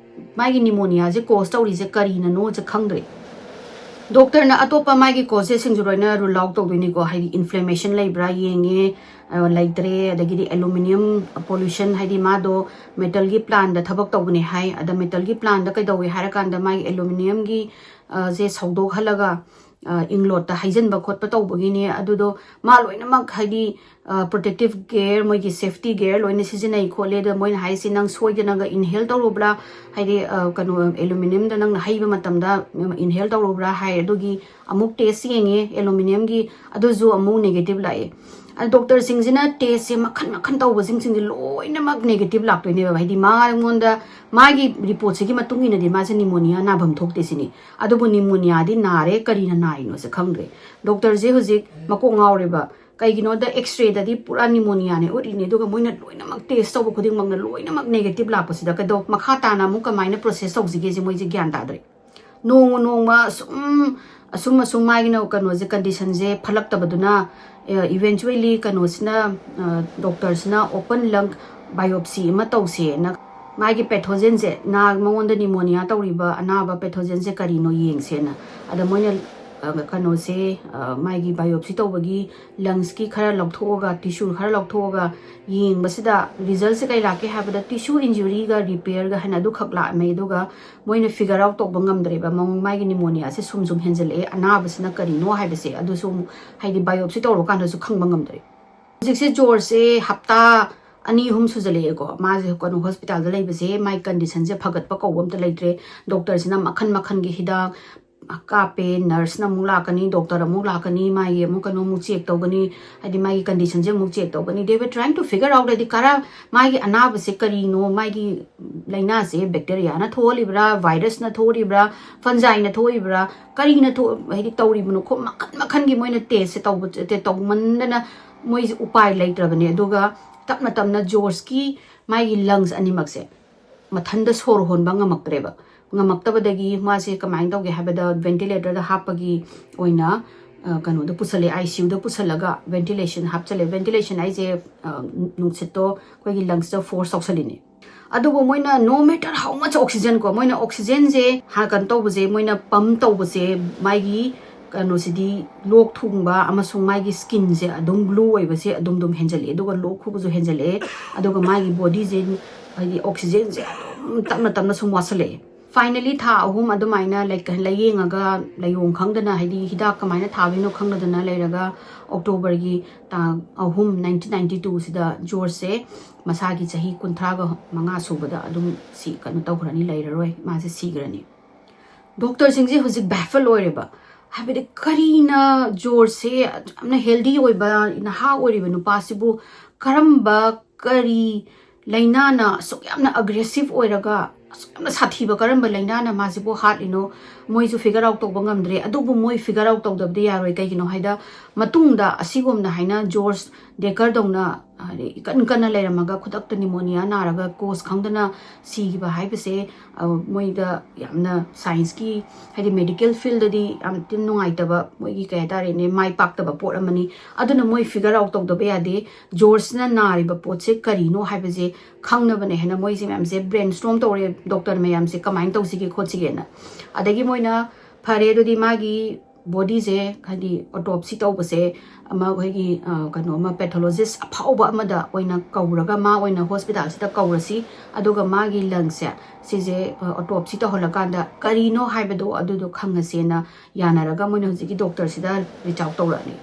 ꯃꯥꯒꯤ ꯅꯤꯃꯣꯅꯤꯌꯥꯁꯦ ꯀꯣꯁ ꯇꯧꯔꯤꯁꯦ ꯀꯔꯤꯅꯅꯣꯁꯦ ꯈꯪꯗ꯭ꯔꯦ꯫ ꯗꯣꯛꯇꯔꯅ ꯑꯇꯣꯞꯄ ꯃꯥꯒꯤ ꯀꯣꯖꯦꯁꯁꯤꯡꯁꯨ ꯂꯣꯏꯅ ꯔꯨꯜ ꯑꯥꯎꯠ ꯇꯧꯗꯣꯏꯅꯤꯀꯣ, ꯍꯥꯏꯗꯤ ꯏꯟꯐ꯭ꯂꯦꯃꯦꯁꯟ ꯂꯩꯕ꯭ꯔꯥ ꯌꯦꯡꯉꯦ, ꯑ, ꯂꯩꯇ꯭ꯔꯦ, ꯑꯗꯒꯤꯗꯤ ꯑꯦꯂꯨꯃꯤꯅꯤꯌꯝ ꯄꯣꯂꯨꯁꯟ, ꯍꯥꯏꯗꯤ ꯃꯥꯗꯣ ꯃꯦꯇꯜꯒꯤ ꯄ꯭ꯂꯥꯟꯗ ꯊꯕꯛ ꯇꯧꯕꯅꯦ ꯍꯥꯏ꯫ ꯑꯗ ꯃꯦꯇꯜꯒꯤ ꯄ꯭ꯂꯥꯟꯗ ꯀꯩꯗꯧꯋꯦ ꯍꯥꯏꯔꯀꯥꯟꯗ ꯃꯥꯒꯤ ꯑꯦꯂꯨꯃꯤꯅꯤꯌꯝꯒꯤ, ꯑ, ꯁꯦ ꯁꯧꯗꯣꯛꯍꯜꯂꯒ, ꯑ, ꯏꯪꯂꯣꯠꯇ ꯍꯩꯖꯤꯟꯕ ꯈꯣꯠꯄ ꯇꯧꯕꯒꯤꯅꯦ꯫ ꯑꯗꯨꯗꯣ ꯃꯥ ꯂꯣꯏꯅꯃꯛ, ꯍꯥꯏꯗꯤ, ꯄ꯭ꯔꯣꯇꯦꯛꯇꯤꯞ ꯒꯤꯌꯔ, ꯃꯣꯏꯒꯤ ꯁꯦꯐꯇꯤ ꯒꯤꯌꯔ ꯂꯣꯏꯅ ꯁꯤꯖꯤꯟꯅꯩ ꯈꯣꯠꯂꯦ꯫ ꯑꯗꯣ ꯃꯣꯏꯅ ꯍꯥꯏꯁꯤ, ꯅꯪ ꯁꯣꯏꯗꯅꯒ ꯏꯟꯍꯦꯜ ꯇꯧꯔꯨꯕ꯭ꯔꯥ, ꯍꯥꯏꯗꯤ, ꯑ, ꯀꯩꯅꯣ, ꯑꯦꯂꯨꯃꯤꯅꯤꯌꯝꯗ ꯅꯪꯅ ꯍꯩꯕ ꯃꯇꯝꯗ ꯏꯟꯍꯦꯜ ꯇꯧꯔꯨꯕ꯭ꯔꯥ ꯍꯥꯏ꯫ ꯑꯗꯨꯒꯤ ꯑꯃꯨꯛ ꯇꯦꯁ ꯌꯦꯡꯉꯦ ꯑꯦꯂꯨꯃꯤꯅꯤꯌꯝꯒꯤ, ꯑꯗꯨꯁꯨ ꯑꯃꯨꯛ ꯅꯦꯒꯦꯇꯤꯞ ꯂꯥꯛꯑꯦ꯫ ꯑꯗꯣ ꯗꯣꯛꯇꯔꯁꯤꯡꯁꯤꯅ ꯇꯦꯁꯁꯦ ꯃꯈꯟ ꯃꯈꯟ ꯇꯧꯕꯁꯤꯡꯁꯤꯡꯁꯦ ꯂꯣꯏꯅꯃꯛ ꯅꯦꯒꯦꯇꯤꯞ ꯂꯥꯛꯇꯣꯏꯅꯦꯕ꯫ ꯍꯥꯏꯗꯤ ꯃꯉꯣꯟꯗ, ꯃꯥꯒꯤ ꯔꯤꯄꯣꯔꯠꯁꯤꯒꯤ ꯃꯇꯨꯡ ꯏꯟꯅꯗꯤ ꯃꯥꯁꯦ ꯅꯤꯃꯣꯅꯤꯌꯥ ꯅꯥꯐꯝ ꯊꯣꯛꯇꯦ ꯁꯤꯅꯤ꯫ ꯑꯗꯨꯕꯨ ꯅꯤꯃꯣꯅꯤꯌꯥꯗꯤ ꯅꯥꯔꯦ, ꯀꯔꯤꯅ ꯅꯥꯔꯤꯅꯣꯁꯦ ꯈꯪꯗ꯭ꯔꯦ꯫ ꯗꯣꯛꯇꯔꯁꯦ ꯍꯧꯖꯤꯛ ꯃꯀꯣꯛ ꯉꯥꯎꯔꯦꯕ꯫ ꯀꯩꯒꯤꯅꯣꯗ ꯑꯦꯛꯁꯔꯦꯗꯗꯤ ꯄꯨꯔꯥ ꯅꯤꯃꯣꯅꯤꯌꯥꯅꯦ ꯎꯠꯂꯤꯅꯦ, ꯑꯗꯨꯒ ꯃꯣꯏꯅ ꯂꯣꯏꯅꯃꯛ ꯇꯦꯁ ꯇꯧꯕ ꯈꯨꯗꯤꯡꯃꯛꯅ ꯂꯣꯏꯅꯃꯛ ꯅꯦꯒꯦꯇꯤꯞ ꯂꯥꯛꯄꯁꯤꯗ ꯀꯩꯗꯧ-, ꯃꯈꯥ ꯇꯥꯅ ꯑꯃꯨꯛ ꯀꯃꯥꯏꯅ ꯄ꯭ꯔꯣꯁꯦꯁ ꯇꯧꯁꯤꯒꯦꯁꯦ ꯃꯣꯏꯁꯦ ꯒ꯭ꯌꯥꯟ ꯇꯥꯗ꯭ꯔꯦ꯫ ꯅꯣꯡꯃ ꯅꯣꯡꯃ ꯑꯁꯨꯝ, ꯑꯁꯨꯝ ꯑꯁꯨꯝ ꯃꯥꯒꯤꯅ ꯀꯩꯅꯣꯁꯦ, ꯀꯟꯗꯤꯁꯟꯁꯦ ꯐꯠꯂꯛꯇꯕꯗꯨꯅ, ꯏꯚꯦꯟꯆꯨꯋꯦꯂꯤ ꯀꯩꯅꯣꯁꯤꯅ, ꯗꯣꯛꯇꯔꯁꯤꯅ ꯑꯣꯄꯟ ꯂꯪ ꯕꯥꯏꯑꯣꯞꯁꯤ ꯑꯃ ꯇꯧꯁꯦꯅ, ꯃꯥꯒꯤ ꯄꯦꯊꯣꯖꯦꯟꯁꯦ, ꯅꯥ-, ꯃꯉꯣꯟꯗ ꯅꯤꯃꯣꯅꯤꯌꯥ ꯇꯧꯔꯤꯕ ꯑꯅꯥꯕ ꯄꯦꯊꯣꯖꯦꯟꯁꯦ ꯀꯔꯤꯅꯣ ꯌꯦꯡꯁꯦꯅ꯫ ꯑꯗ ꯃꯣꯏꯅ, ꯑ, ꯀꯩꯅꯣꯁꯦ, ꯑ, ꯃꯥꯒꯤ ꯕꯥꯏꯑꯣꯞꯁꯤ ꯇꯧꯕꯒꯤ ꯂꯪꯁꯀꯤ ꯈꯔ ꯂꯧꯊꯣꯛꯑꯒ, ꯇꯤꯁꯨ ꯈꯔ ꯂꯧꯊꯣꯛꯑꯒ ꯌꯦꯡꯕꯁꯤꯗ, ꯔꯤꯖꯜꯁꯦ ꯀꯩ ꯂꯥꯛꯀꯦ ꯍꯥꯏꯕꯗ, ꯇꯤꯁꯨ ꯏꯟꯖꯨꯔꯤꯒ ꯔꯤꯄꯦꯌꯔꯒ ꯍꯥꯏꯅ ꯑꯗꯨꯈꯛ ꯂꯥꯛꯑꯝꯃꯦ꯫ ꯑꯗꯨꯒ ꯃꯣꯏꯅ ꯐꯤꯒꯔ ꯑꯥꯎꯠ ꯇꯧꯕ ꯉꯝꯗ꯭ꯔꯦꯕ, ꯃꯉꯣꯟ-, ꯃꯥꯒꯤ ꯅꯤꯃꯣꯅꯤꯌꯥꯁꯦ ꯁꯨꯝ ꯁꯨꯝ ꯍꯦꯟꯖꯜꯂꯛꯑꯦ, ꯑꯅꯥꯕꯁꯤꯅ ꯀꯔꯤꯅꯣ ꯍꯥꯏꯕꯁꯦ ꯑꯗꯨꯁꯨ ꯑꯃꯨꯛ, ꯍꯥꯏꯗꯤ, ꯕꯥꯏꯑꯣꯞꯁꯤ ꯇꯧꯔꯀꯥꯟꯗꯁꯨ ꯈꯪꯕ ꯉꯝꯗ꯭ꯔꯦ꯫ ꯍꯧꯖꯤꯛꯁꯦ ꯖꯣꯔꯖꯁꯦ ꯍꯞꯇꯥ ꯑꯅꯤ ꯑꯍꯨꯝ ꯁꯨꯖꯜꯂꯛꯑꯦꯀꯣ, ꯃꯥꯁꯦ ꯀꯩꯅꯣ ꯍꯣꯁꯄꯤꯇꯥꯜꯗ ꯂꯩꯕꯁꯦ, ꯃꯥꯏ ꯀꯟꯗꯤꯁꯟꯁꯦ ꯐꯒꯠꯄ ꯀꯧꯕ ꯑꯝꯇ ꯂꯩꯇ꯭ꯔꯦ꯫ ꯗꯣꯛꯇꯔꯁꯤꯅ ꯃꯈꯟ ꯃꯈꯟꯒꯤ ꯍꯤꯗꯥꯛ ꯀꯥꯞꯄꯦ, ꯅꯔꯁꯅ ꯑꯃꯨꯛ ꯂꯥꯛꯀꯅꯤ, ꯗꯣꯛꯇꯔ ꯑꯃꯨꯛ ꯂꯥꯛꯀꯅꯤ, ꯃꯥꯒꯤ ꯑꯃꯨꯛ ꯀꯩꯅꯣ ꯑꯃꯨꯛ ꯆꯦꯛ ꯇꯧꯒꯅꯤ, ꯍꯥꯏꯗꯤ ꯃꯥꯒꯤ ꯀꯟꯗꯤꯁꯟꯁꯦ ꯑꯃꯨꯛ ꯆꯦꯛ ꯇꯧꯒꯅꯤ꯫ They were trying to figure out, ꯍꯥꯏꯗꯤ ꯀꯔ-, ꯃꯥꯒꯤ ꯑꯅꯥꯕꯁꯦ ꯀꯔꯤꯅꯣ, ꯃꯥꯒꯤ ꯂꯥꯏꯅꯥꯁꯦ ꯕꯦꯛꯇꯦꯔꯤꯌꯥꯅ ꯊꯣꯛꯍꯜꯂꯤꯕ꯭ꯔꯥ, ꯚꯥꯏꯔꯁꯅ ꯊꯣꯛꯍꯜꯂꯤꯕ꯭ꯔꯥ, ꯐꯟꯖꯥꯏꯅ ꯊꯣꯛꯏꯕ꯭ꯔꯥ, ꯀꯔꯤꯅ ꯊꯣꯛ-, ꯍꯥꯏꯗꯤ ꯇꯧꯔꯤꯕꯅꯣ ꯈꯣ-, ꯃꯈꯟ ꯃꯈꯟꯒꯤ ꯃꯣꯏꯅ ꯇꯦꯁꯁꯦ ꯇꯧꯕ, ꯇꯧꯃꯟꯗꯅ ꯃꯣꯏꯁꯦ ꯎꯄꯥꯏ ꯂꯩꯇ꯭ꯔꯕꯅꯦ꯫ ꯑꯗꯨꯒ ꯇꯞꯅ ꯇꯞꯅ ꯖꯣꯔꯖꯀꯤ ꯃꯥꯒꯤ ꯂꯪꯁ ꯑꯅꯤꯃꯛꯁꯦ ꯃꯊꯟꯗ ꯁꯣꯔ ꯍꯣꯟꯕ ꯉꯝꯃꯛꯇ꯭ꯔꯦꯕ꯫ ꯉꯝꯃꯛꯇꯕꯗꯒꯤ ꯃꯥꯁꯦ ꯀꯃꯥꯏꯅ ꯇꯧꯒꯦ ꯍꯥꯏꯕꯗ, ꯚꯦꯟꯇꯤꯂꯦꯇꯔꯗ ꯍꯥꯞꯄꯒꯤ ꯑꯣꯏꯅ, ꯑ, ꯀꯩꯅꯣꯗ ꯄꯨꯁꯜꯂꯦ, ꯑꯥꯏ ꯁꯤ ꯌꯨꯗ ꯄꯨꯁꯜꯂꯒ ꯚꯦꯟꯇꯤꯂꯦꯁꯟ ꯍꯥꯞꯆꯜꯂꯦ꯫ ꯚꯦꯟꯇꯤꯂꯦꯁꯟ ꯍꯥꯏꯁꯦ, ꯑ, ꯅꯨꯡꯁꯤꯠꯇꯣ ꯑꯩꯈꯣꯏꯒꯤ ꯂꯪꯁꯇ ꯐꯣꯔꯁ ꯇꯧꯁꯜꯂꯤꯅꯦ꯫ ꯑꯗꯨꯕꯨ ꯃꯣꯏꯅ no matter how much oxygen ꯀꯣ, ꯃꯣꯏꯅ oxygenꯁꯦ ꯀꯩꯅꯣ ꯇꯧꯕꯁꯦ, ꯃꯣꯏꯅ pump ꯇꯧꯕꯁꯦ, ꯃꯥꯒꯤ ꯀꯩꯅꯣꯁꯤꯗꯤ, ꯂꯣꯛ ꯊꯨꯡꯕ ꯑꯃꯁꯨꯡ ꯃꯥꯒꯤ skinꯁꯦ ꯑꯗꯨꯝ glue ꯑꯣꯏꯕꯁꯦ ꯑꯗꯨꯝ ꯑꯗꯨꯝ ꯍꯦꯟꯖꯜꯂꯛꯑꯦ, ꯑꯗꯨꯒ ꯂꯣꯛ ꯈꯨꯕꯁꯨ ꯍꯦꯟꯖꯜꯂꯛꯑꯦ, ꯑꯗꯨꯒ ꯃꯥꯒꯤ bodyꯁꯦ, ꯍꯥꯏꯗꯤ oxygenꯁꯦ ꯑꯗꯨꯝ ꯇꯞꯅ ꯇꯞꯅ ꯁꯨꯝ ꯋꯥꯠꯁꯜꯂꯛꯑꯦ꯫ Finally ꯊꯥ ꯑꯍꯨꯝ ꯑꯗꯨꯃꯥꯏꯅ ꯂꯩ-, ꯂꯥꯏꯌꯦꯡꯉꯒ, ꯂꯥꯏꯑꯣꯡ ꯈꯪꯗꯅ, ꯍꯥꯏꯗꯤ ꯍꯤꯗꯥꯛ ꯀꯃꯥꯏꯅ ꯊꯥꯗꯣꯏꯅꯣ ꯈꯪꯗꯗꯅ ꯂꯩꯔꯒ, Octoberꯒꯤ ꯇꯥꯡ ꯑꯍꯨꯝ, nineteen ninety twoꯁꯤꯗ Georgeꯁꯦ ꯃꯁꯥꯒꯤ ꯆꯍꯤ ꯀꯨꯟꯊ꯭ꯔꯥꯒ ꯃꯉꯥ ꯁꯨꯕꯗ ꯑꯗꯨꯝ ꯁꯤ ꯀꯩꯅꯣ ꯇꯧꯈ꯭ꯔꯅꯤ, ꯂꯩꯔꯔꯣꯏ, ꯃꯥꯁꯦ ꯁꯤꯈ꯭ꯔꯅꯤ꯫ Doctorꯁꯤꯡꯁꯦ ꯍꯧꯖꯤꯛ baffle ꯑꯣꯏꯔꯦꯕ, ꯍꯥꯏꯕꯗꯤ ꯀꯔꯤꯅ Georgeꯁꯦ ꯌꯥꯝꯅ healthy ꯑꯣꯏꯕ, ꯅꯍꯥ ꯑꯣꯏꯔꯤꯕ ꯅꯨꯄꯥꯁꯤꯕꯨ ꯀꯔꯝꯕ, ꯀꯔꯤ ꯂꯥꯏꯅꯥꯅ ꯑꯁꯨꯛ ꯌꯥꯝꯅ aggressive ꯑꯣꯏꯔꯒ, ꯑꯁꯨꯛ ꯌꯥꯝꯅ ꯁꯥꯊꯤꯕ ꯀꯔꯝꯕ ꯂꯥꯏꯅꯥꯅ ꯃꯥꯁꯤꯕꯨ ꯍꯥꯠꯂꯤꯅꯣ? ꯃꯣꯏꯁꯨ figure out ꯇꯧꯕ ꯉꯝꯗ꯭ꯔꯦ꯫ ꯑꯗꯨꯕꯨ ꯃꯣꯏ figure out ꯇꯧꯗꯕꯗꯤ ꯌꯥꯔꯣꯏ꯫ ꯀꯩꯒꯤꯅꯣ ꯍꯥꯏꯗ, ꯃꯇꯨꯡꯗ ꯑꯁꯤꯒꯨꯝꯅ ꯍꯥꯏꯅ George Dacreꯗꯧꯅ, ꯍꯥꯏꯗꯤ, ꯏꯀꯟ ꯀꯟꯅ ꯂꯩꯔꯝꯃꯒ ꯈꯨꯗꯛꯇ pneumonia ꯅꯥꯔꯒ cause ꯈꯪꯗꯅ ꯁꯤꯈꯤꯕ ꯍꯥꯏꯕꯁꯦ, ꯑ, ꯃꯣꯏꯗ ꯌꯥꯝꯅ scienceꯀꯤ, ꯍꯥꯏꯗꯤ medical fieldꯗꯗꯤ ꯌꯥꯝ ꯊꯤꯅ ꯅꯨꯡꯉꯥꯏꯇꯕ, ꯃꯣꯏꯒꯤ ꯀꯩ ꯍꯥꯏꯇꯥꯔꯦꯅꯦ, ꯃꯥꯏ ꯄꯥꯛꯇꯕ ꯄꯣꯠ ꯑꯃꯅꯤ꯫ ꯑꯗꯨꯅ ꯃꯣꯏ figure out ꯇꯧꯗꯕ ꯌꯥꯗꯦ꯫ Georgeꯅ ꯅꯥꯔꯤꯕ ꯄꯣꯠꯁꯦ ꯀꯔꯤꯅꯣ ꯍꯥꯏꯕꯁꯦ ꯈꯪꯅꯕꯅꯦ ꯍꯥꯏꯅ ꯃꯣꯏꯁꯦ ꯃꯌꯥꯝꯁꯦ brainstorm ꯇꯧꯔꯦ, doctor ꯃꯌꯥꯝꯁꯦ ꯀꯃꯥꯏꯅ ꯇꯧꯁꯤꯒꯦ ꯈꯣꯠꯁꯤꯒꯦꯅ꯫ ꯑꯗꯒꯤ ꯃꯣꯏꯅ, "ꯐꯔꯦ, ꯑꯗꯨꯗꯤ ꯃꯥꯒꯤ bodyꯁꯦ, ꯍꯥꯏꯗꯤ autopsy ꯇꯧꯕꯁꯦ, ꯑꯃ ꯑꯩꯈꯣꯏꯒꯤ, ꯑ, ꯀꯩꯅꯣ ꯑꯃ, pathologist ꯑꯐꯥꯎꯕ ꯑꯃꯗ ꯑꯣꯏꯅ ꯀꯧꯔꯒ, ꯃꯥ ꯑꯣꯏꯅ hospitalꯁꯤꯗ ꯀꯧꯔꯁꯤ, ꯑꯗꯨꯒ ꯃꯥꯒꯤ lungsꯁꯦ, ꯁꯤꯁꯦ, ꯑ, autopsy ꯇꯧꯍꯜꯂꯀꯥꯟꯗ ꯀꯔꯤꯅꯣ ꯍꯥꯏꯕꯗꯣ ꯑꯗꯨꯗꯣ ꯈꯪꯉꯁꯦꯅ" ꯌꯥꯅꯔꯒ ꯃꯣꯏꯅ ꯍꯧꯖꯤꯛꯀꯤ doctorꯁꯤꯗ reach out ꯇꯧꯔꯛꯑꯅꯤ꯫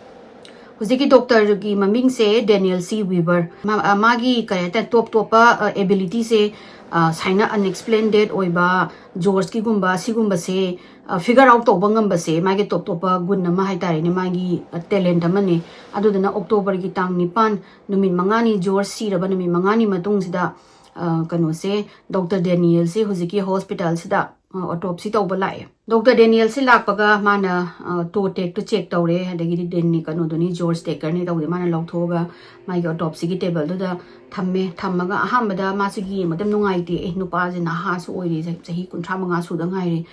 ꯍꯧꯖꯤꯛꯀꯤ doctorꯒꯤ ꯃꯃꯤꯡꯁꯦ Daniel C Weaver꯫ ꯃꯥ-, ꯑ, ꯃꯥꯒꯤ ꯀꯩ ꯍꯥꯏꯇꯥꯔꯦ, ꯇꯣꯞ ꯇꯣꯞꯄ, ꯑ, abilityꯁꯦ, ꯑ, ꯁꯨꯃꯥꯏꯅ unexplained death ꯑꯣꯏꯕ, Georgeꯀꯤꯒꯨꯝꯕ, ꯁꯤꯒꯨꯝꯕꯁꯦ, ꯑ, figure out ꯇꯧꯕ ꯉꯝꯕꯁꯦ ꯃꯥꯒꯤ ꯇꯣꯞ ꯇꯣꯞꯄ ꯒꯨꯟ ꯑꯃ ꯍꯥꯏꯇꯥꯔꯦꯅꯦ, ꯃꯥꯒꯤ, ꯑ, talent ꯑꯃꯅꯤ꯫ ꯑꯗꯨꯗꯨꯅ Octoberꯒꯤ ꯇꯥꯡ ꯅꯤꯄꯥꯟ, ꯅꯨꯃꯤꯠ ꯃꯉꯥꯅꯤ, George ꯁꯤꯔꯕ ꯅꯨꯃꯤꯠ ꯃꯉꯥꯅꯤ ꯃꯇꯨꯡꯁꯤꯗ, ꯑ, ꯀꯩꯅꯣꯁꯦ, doctor Danielꯁꯦ ꯍꯧꯖꯤꯛꯀꯤ hospitalꯁꯤꯗ, ꯑ, autopsy ꯇꯧꯕ ꯂꯥꯛꯑꯦ꯫ Doctor Danielꯁꯦ ꯂꯥꯛꯄꯒ ꯃꯥꯅ, ꯑ, toe tagꯇꯣ check ꯇꯧꯔꯦ, ꯑꯗꯒꯤꯗꯤ Danny ꯀꯩꯅꯣꯗꯨꯅꯤ, George Dacreꯅꯤ ꯇꯧꯗꯦ, ꯃꯥꯅ ꯂꯧꯊꯣꯛꯑꯒ ꯃꯥꯒꯤ autopsyꯒꯤ tableꯗꯨꯗ ꯊꯝꯃꯦ꯫ ꯊꯝꯃꯒ ꯑꯍꯥꯟꯕꯗ ꯃꯥꯁꯦ ꯌꯦꯡꯕꯗ ꯅꯨꯡꯉꯥꯏꯇꯦ, "ꯑꯦ, ꯅꯨꯄꯥꯁꯦ ꯅꯍꯥꯁꯨ ꯑꯣꯏꯔꯤ, ꯆꯍꯤ ꯀꯨꯟꯊ꯭ꯔꯥ ꯃꯉꯥ ꯁꯨꯗ ꯉꯥꯏꯔꯤ,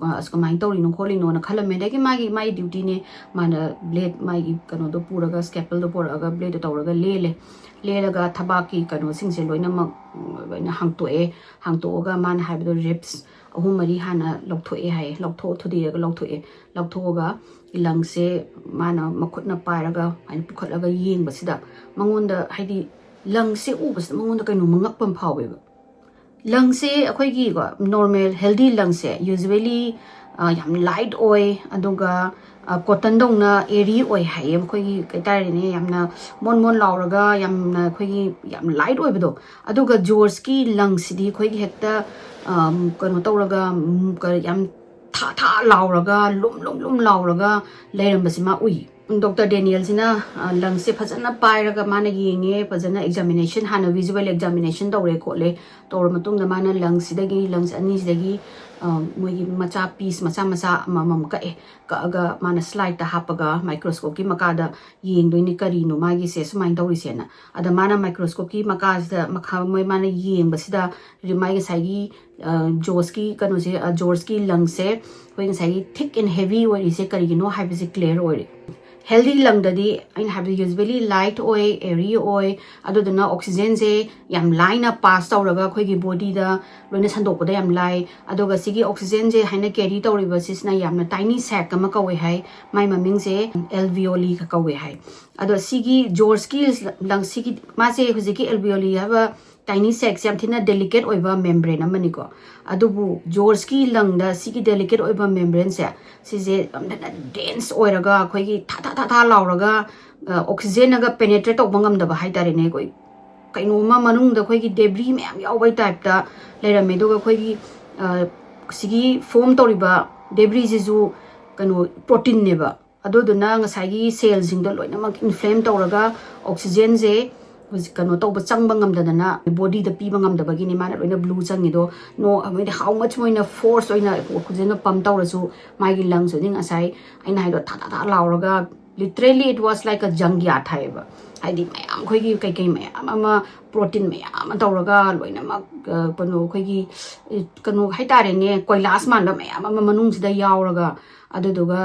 ꯑꯁ, ꯀꯃꯥꯏꯅ ꯇꯧꯔꯤꯅꯣ ꯈꯣꯠꯂꯤꯅꯣꯅ ꯈꯜꯂꯝꯃꯦ꯫ ꯑꯗꯒꯤ ꯃꯥꯒꯤ ꯃꯥꯒꯤ duty ꯅꯦ, ꯃꯥꯅ blade, ꯃꯥꯒꯤ ꯀꯩꯅꯣꯗꯣ ꯄꯨꯔꯒ, scalpel ꯗꯣ ꯄꯨꯔꯛꯑꯒ blade ꯇꯧꯔꯒ ꯂꯦꯜꯂꯦ꯫ ꯂꯦꯜꯂꯒ ꯊꯕꯥꯛꯀꯤ ꯀꯩꯅꯣꯁꯤꯡꯁꯦ ꯂꯣꯏꯅꯃꯛ, ꯎꯝ, ꯂꯣꯏꯅ ꯍꯥꯡꯇꯣꯛꯑꯦ꯫ ꯍꯥꯡꯇꯣꯛꯑꯒ ꯃꯥꯅ ꯍꯥꯏꯕꯗꯣ ribs ꯑꯍꯨꯝ ꯃꯔꯤ ꯍꯥꯟꯅ ꯂꯧꯊꯣꯛꯑꯦ ꯍꯥꯏꯌꯦ꯫ ꯂꯧꯊꯣꯛ ꯊꯨꯗꯦꯛꯑꯒ ꯂꯧꯊꯣꯛꯑꯦ꯫ ꯂꯧꯊꯣꯛꯑꯒ lung ꯁꯦ ꯃꯥꯅ ꯃꯈꯨꯠꯅ ꯄꯥꯏꯔꯒ ꯑꯗꯨꯃꯥꯏꯅ ꯄꯨꯈꯠꯂꯒ ꯌꯦꯡꯕꯁꯤꯗ, ꯃꯉꯣꯟꯗ, ꯍꯥꯏꯗꯤ, lung ꯁꯦ ꯎꯕꯁꯤꯗ ꯃꯉꯣꯟꯗ ꯀꯩꯅꯣꯝꯃ ꯉꯛꯄ ꯑꯃ ꯐꯥꯎꯋꯦꯕ꯫ Lung ꯁꯦ ꯑꯩꯈꯣꯏꯒꯤꯀꯣ, normal healthy lung ꯁꯦ usually, ꯑ, ꯌꯥꯝ light ꯑꯣꯏ, ꯑꯗꯨꯒ, ꯑ, cotton ꯗꯧꯅ airy ꯑꯣꯏ ꯍꯥꯏꯌꯦ꯫ ꯑꯩꯈꯣꯏꯒꯤ ꯀꯩ ꯍꯥꯏꯇꯥꯔꯦꯅꯦ, ꯌꯥꯝꯅ ꯃꯣꯟ ꯃꯣꯟ ꯂꯥꯎꯔꯒ, ꯌꯥꯝꯅ ꯑꯩꯈꯣꯏꯒꯤ ꯌꯥꯝ light ꯑꯣꯏꯕꯗꯣ꯫ ꯑꯗꯨꯒ George ꯀꯤ lung ꯁꯤꯗꯤ ꯑꯩꯈꯣꯏꯒꯤ ꯍꯦꯛꯇ, ꯑꯝ, ꯀꯩꯅꯣ ꯇꯧꯔꯒ, ꯎꯝ, ꯀ-, ꯌꯥꯝ ꯊꯥ ꯊꯥ ꯂꯥꯎꯔꯒ, ꯂꯨꯝ ꯂꯨꯝ ꯂꯨꯝ ꯂꯥꯎꯔꯒ ꯂꯩꯔꯝꯕꯁꯤ ꯃꯥ ꯎꯏ꯫ Doctor Daniel ꯁꯤꯅ, ꯑ, lung ꯁꯦ ꯐꯖꯅ ꯄꯥꯏꯔꯒ ꯃꯥꯅ ꯌꯦꯡꯉꯦ, ꯐꯖꯅ examination, ꯍꯥꯟꯅ visual examination ꯇꯧꯔꯦ ꯈꯣꯠꯂꯦ꯫ ꯇꯧꯔ ꯃꯇꯨꯡꯗ ꯃꯥꯅ lung ꯁꯤꯗꯒꯤ, lungs ꯑꯅꯤꯁꯤꯗꯒꯤ, ꯑ, ꯃꯣꯏꯒꯤ ꯃꯆꯥ piece ꯃꯆꯥ ꯃꯆꯥ ꯑꯃꯃꯝ ꯀꯛꯑꯦ꯫ ꯀꯛꯑꯒ ꯃꯥꯅ slide ꯇ ꯍꯥꯞꯄꯒ microscope ꯀꯤ ꯃꯈꯥꯗ ꯌꯦꯡꯗꯣꯏꯅꯤ, ꯀꯔꯤꯅꯣ ꯃꯥꯒꯤꯁꯦ ꯁꯨꯃꯥꯏꯅ ꯇꯧꯔꯤꯁꯦꯅ꯫ ꯑꯗ ꯃꯥꯅ microscope ꯀꯤ ꯃꯈꯥꯁꯤꯗ, ꯃꯈꯥ ꯃꯣꯏ ꯃꯥꯅ ꯌꯦꯡꯕꯁꯤꯗ, ꯃꯥꯒꯤ ꯉꯁꯥꯏꯒꯤ, ꯑ, George ꯀꯤ ꯀꯩꯅꯣꯁꯦ, ꯑ, George ꯀꯤ lung ꯁꯦ ꯑꯩꯈꯣꯏ ꯉꯁꯥꯏꯒꯤ thick and heavy ꯑꯣꯏꯔꯤꯁꯦ ꯀꯔꯤꯒꯤꯅꯣ ꯍꯥꯏꯕꯁꯦ clear ꯑꯣꯏꯔꯦ꯫ Healthy lung ꯗꯗꯤ ꯑꯩꯅ ꯍꯥꯏꯕꯗ usually light ꯑꯣꯏ, airy ꯑꯣꯏ, ꯑꯗꯨꯗꯨꯅ oxygen ꯁꯦ ꯌꯥꯝ ꯂꯥꯏꯅ pass ꯇꯧꯔꯒ ꯑꯩꯈꯣꯏꯒꯤ body ꯗ ꯂꯣꯏꯅ ꯁꯟꯗꯣꯛꯄꯗ ꯌꯥꯝ ꯂꯥꯏ꯫ ꯑꯗꯨꯒ ꯁꯤꯒꯤ oxygen ꯁꯦ ꯍꯥꯏꯅ carry ꯇꯧꯔꯤꯕ ꯁꯤꯁꯤꯅ ꯌꯥꯝꯅ tiny sac ꯑꯃ ꯀꯧꯋꯦ ꯍꯥꯏ, ꯃꯥꯏ ꯃꯃꯤꯡꯁꯦ alveoli ꯀꯧꯋꯦ ꯍꯥꯏ꯫ ꯑꯗꯣ ꯁꯤꯒꯤ George ꯀꯤ lung ꯁꯤꯒꯤ, ꯃꯥꯁꯦ ꯍꯧꯖꯤꯛꯀꯤ alveoli ꯍꯥꯏꯕ tiny sac ꯁꯦ ꯌꯥꯝ ꯊꯤꯅ delicate ꯑꯣꯏꯕ membrane ꯑꯃꯅꯤꯀꯣ꯫ ꯑꯗꯨꯕꯨ George ꯀꯤ lung ꯗ ꯁꯤꯒꯤ delicate ꯑꯣꯏꯕ membrane ꯁꯦ, ꯁꯤꯁꯦ ꯌꯥꯝ ꯊꯤꯅ dense ꯑꯣꯏꯔꯒ, ꯑꯩꯈꯣꯏꯒꯤ ꯊꯥ ꯊꯥ ꯊꯥ ꯊꯥ ꯂꯥꯎꯔꯒ, ꯑ, oxygen ꯅꯒ penetrate ꯇꯧꯕ ꯉꯝꯗꯕ ꯍꯥꯏꯇꯥꯔꯦꯅꯦ꯫ ꯑꯩꯈꯣꯏ ꯀꯩꯅꯣꯝꯃ ꯃꯅꯨꯡꯗ ꯑꯩꯈꯣꯏꯒꯤ debris ꯃꯌꯥꯝ ꯌꯥꯎꯕꯩ type ꯇ ꯂꯩꯔꯝꯃꯦ꯫ ꯑꯗꯨꯒ ꯑꯩꯈꯣꯏꯒꯤ, ꯑ, ꯁꯤꯒꯤ form ꯇꯧꯔꯤꯕ debris ꯁꯤꯁꯨ ꯀꯩꯅꯣ, protein ꯅꯦꯕ꯫ ꯑꯗꯨꯗꯨꯅ ꯉꯁꯥꯏꯒꯤ cell ꯁꯤꯡꯗꯣ ꯂꯣꯏꯅꯃꯛ inflame ꯇꯧꯔꯒ oxygen ꯁꯦ, ꯍꯧꯖꯤꯛ ꯀꯩꯅꯣ ꯇꯧꯕ, ꯆꯪꯕ ꯉꯝꯗꯗꯅ, ꯕꯣꯗꯤꯗ ꯄꯤꯕ ꯉꯝꯗꯕꯒꯤꯅꯤ ꯃꯥꯅ ꯂꯣꯏꯅ ꯕ꯭ꯂꯨ ꯆꯪꯉꯤꯗꯣ꯫ ꯅꯣ ꯍꯥꯏꯗꯤ ꯍꯥꯎ ꯃꯆ ꯃꯣꯏꯅ ꯐꯣꯔꯁ ꯑꯣꯏꯅ ꯑꯣꯛꯁꯤꯖꯟꯗꯣ ꯄꯝ ꯇꯧꯔꯁꯨ ꯃꯥꯒꯤ ꯂꯪꯁꯇꯨꯗꯤ ꯉꯁꯥꯏ ꯑꯩꯅ ꯍꯥꯏꯗꯣ ꯊꯥ ꯊꯥ ꯊꯥ ꯂꯥꯎꯔꯒ, literally it was like a junkyard ꯍꯥꯏꯌꯦꯕ꯫ ꯍꯥꯏꯗꯤ ꯃꯌꯥꯝ ꯑꯩꯈꯣꯏꯒꯤ ꯀꯩꯀꯩ ꯃꯌꯥꯝ ꯑꯃ, ꯄ꯭ꯔꯣꯇꯤꯟ ꯃꯌꯥꯝ ꯑꯃ ꯇꯧꯔꯒ ꯂꯣꯏꯅꯃꯛ ꯀꯩꯅꯣ ꯑꯩꯈꯣꯏꯒꯤ ꯀꯩꯅꯣ ꯍꯥꯏꯇꯥꯔꯦꯅꯦ, ꯀꯣꯏꯂꯥꯁ ꯃꯥꯟꯕ ꯃꯌꯥꯝ ꯑꯃ ꯃꯅꯨꯡꯁꯤꯗ ꯌꯥꯎꯔꯒ, ꯑꯗꯨꯗꯨꯒ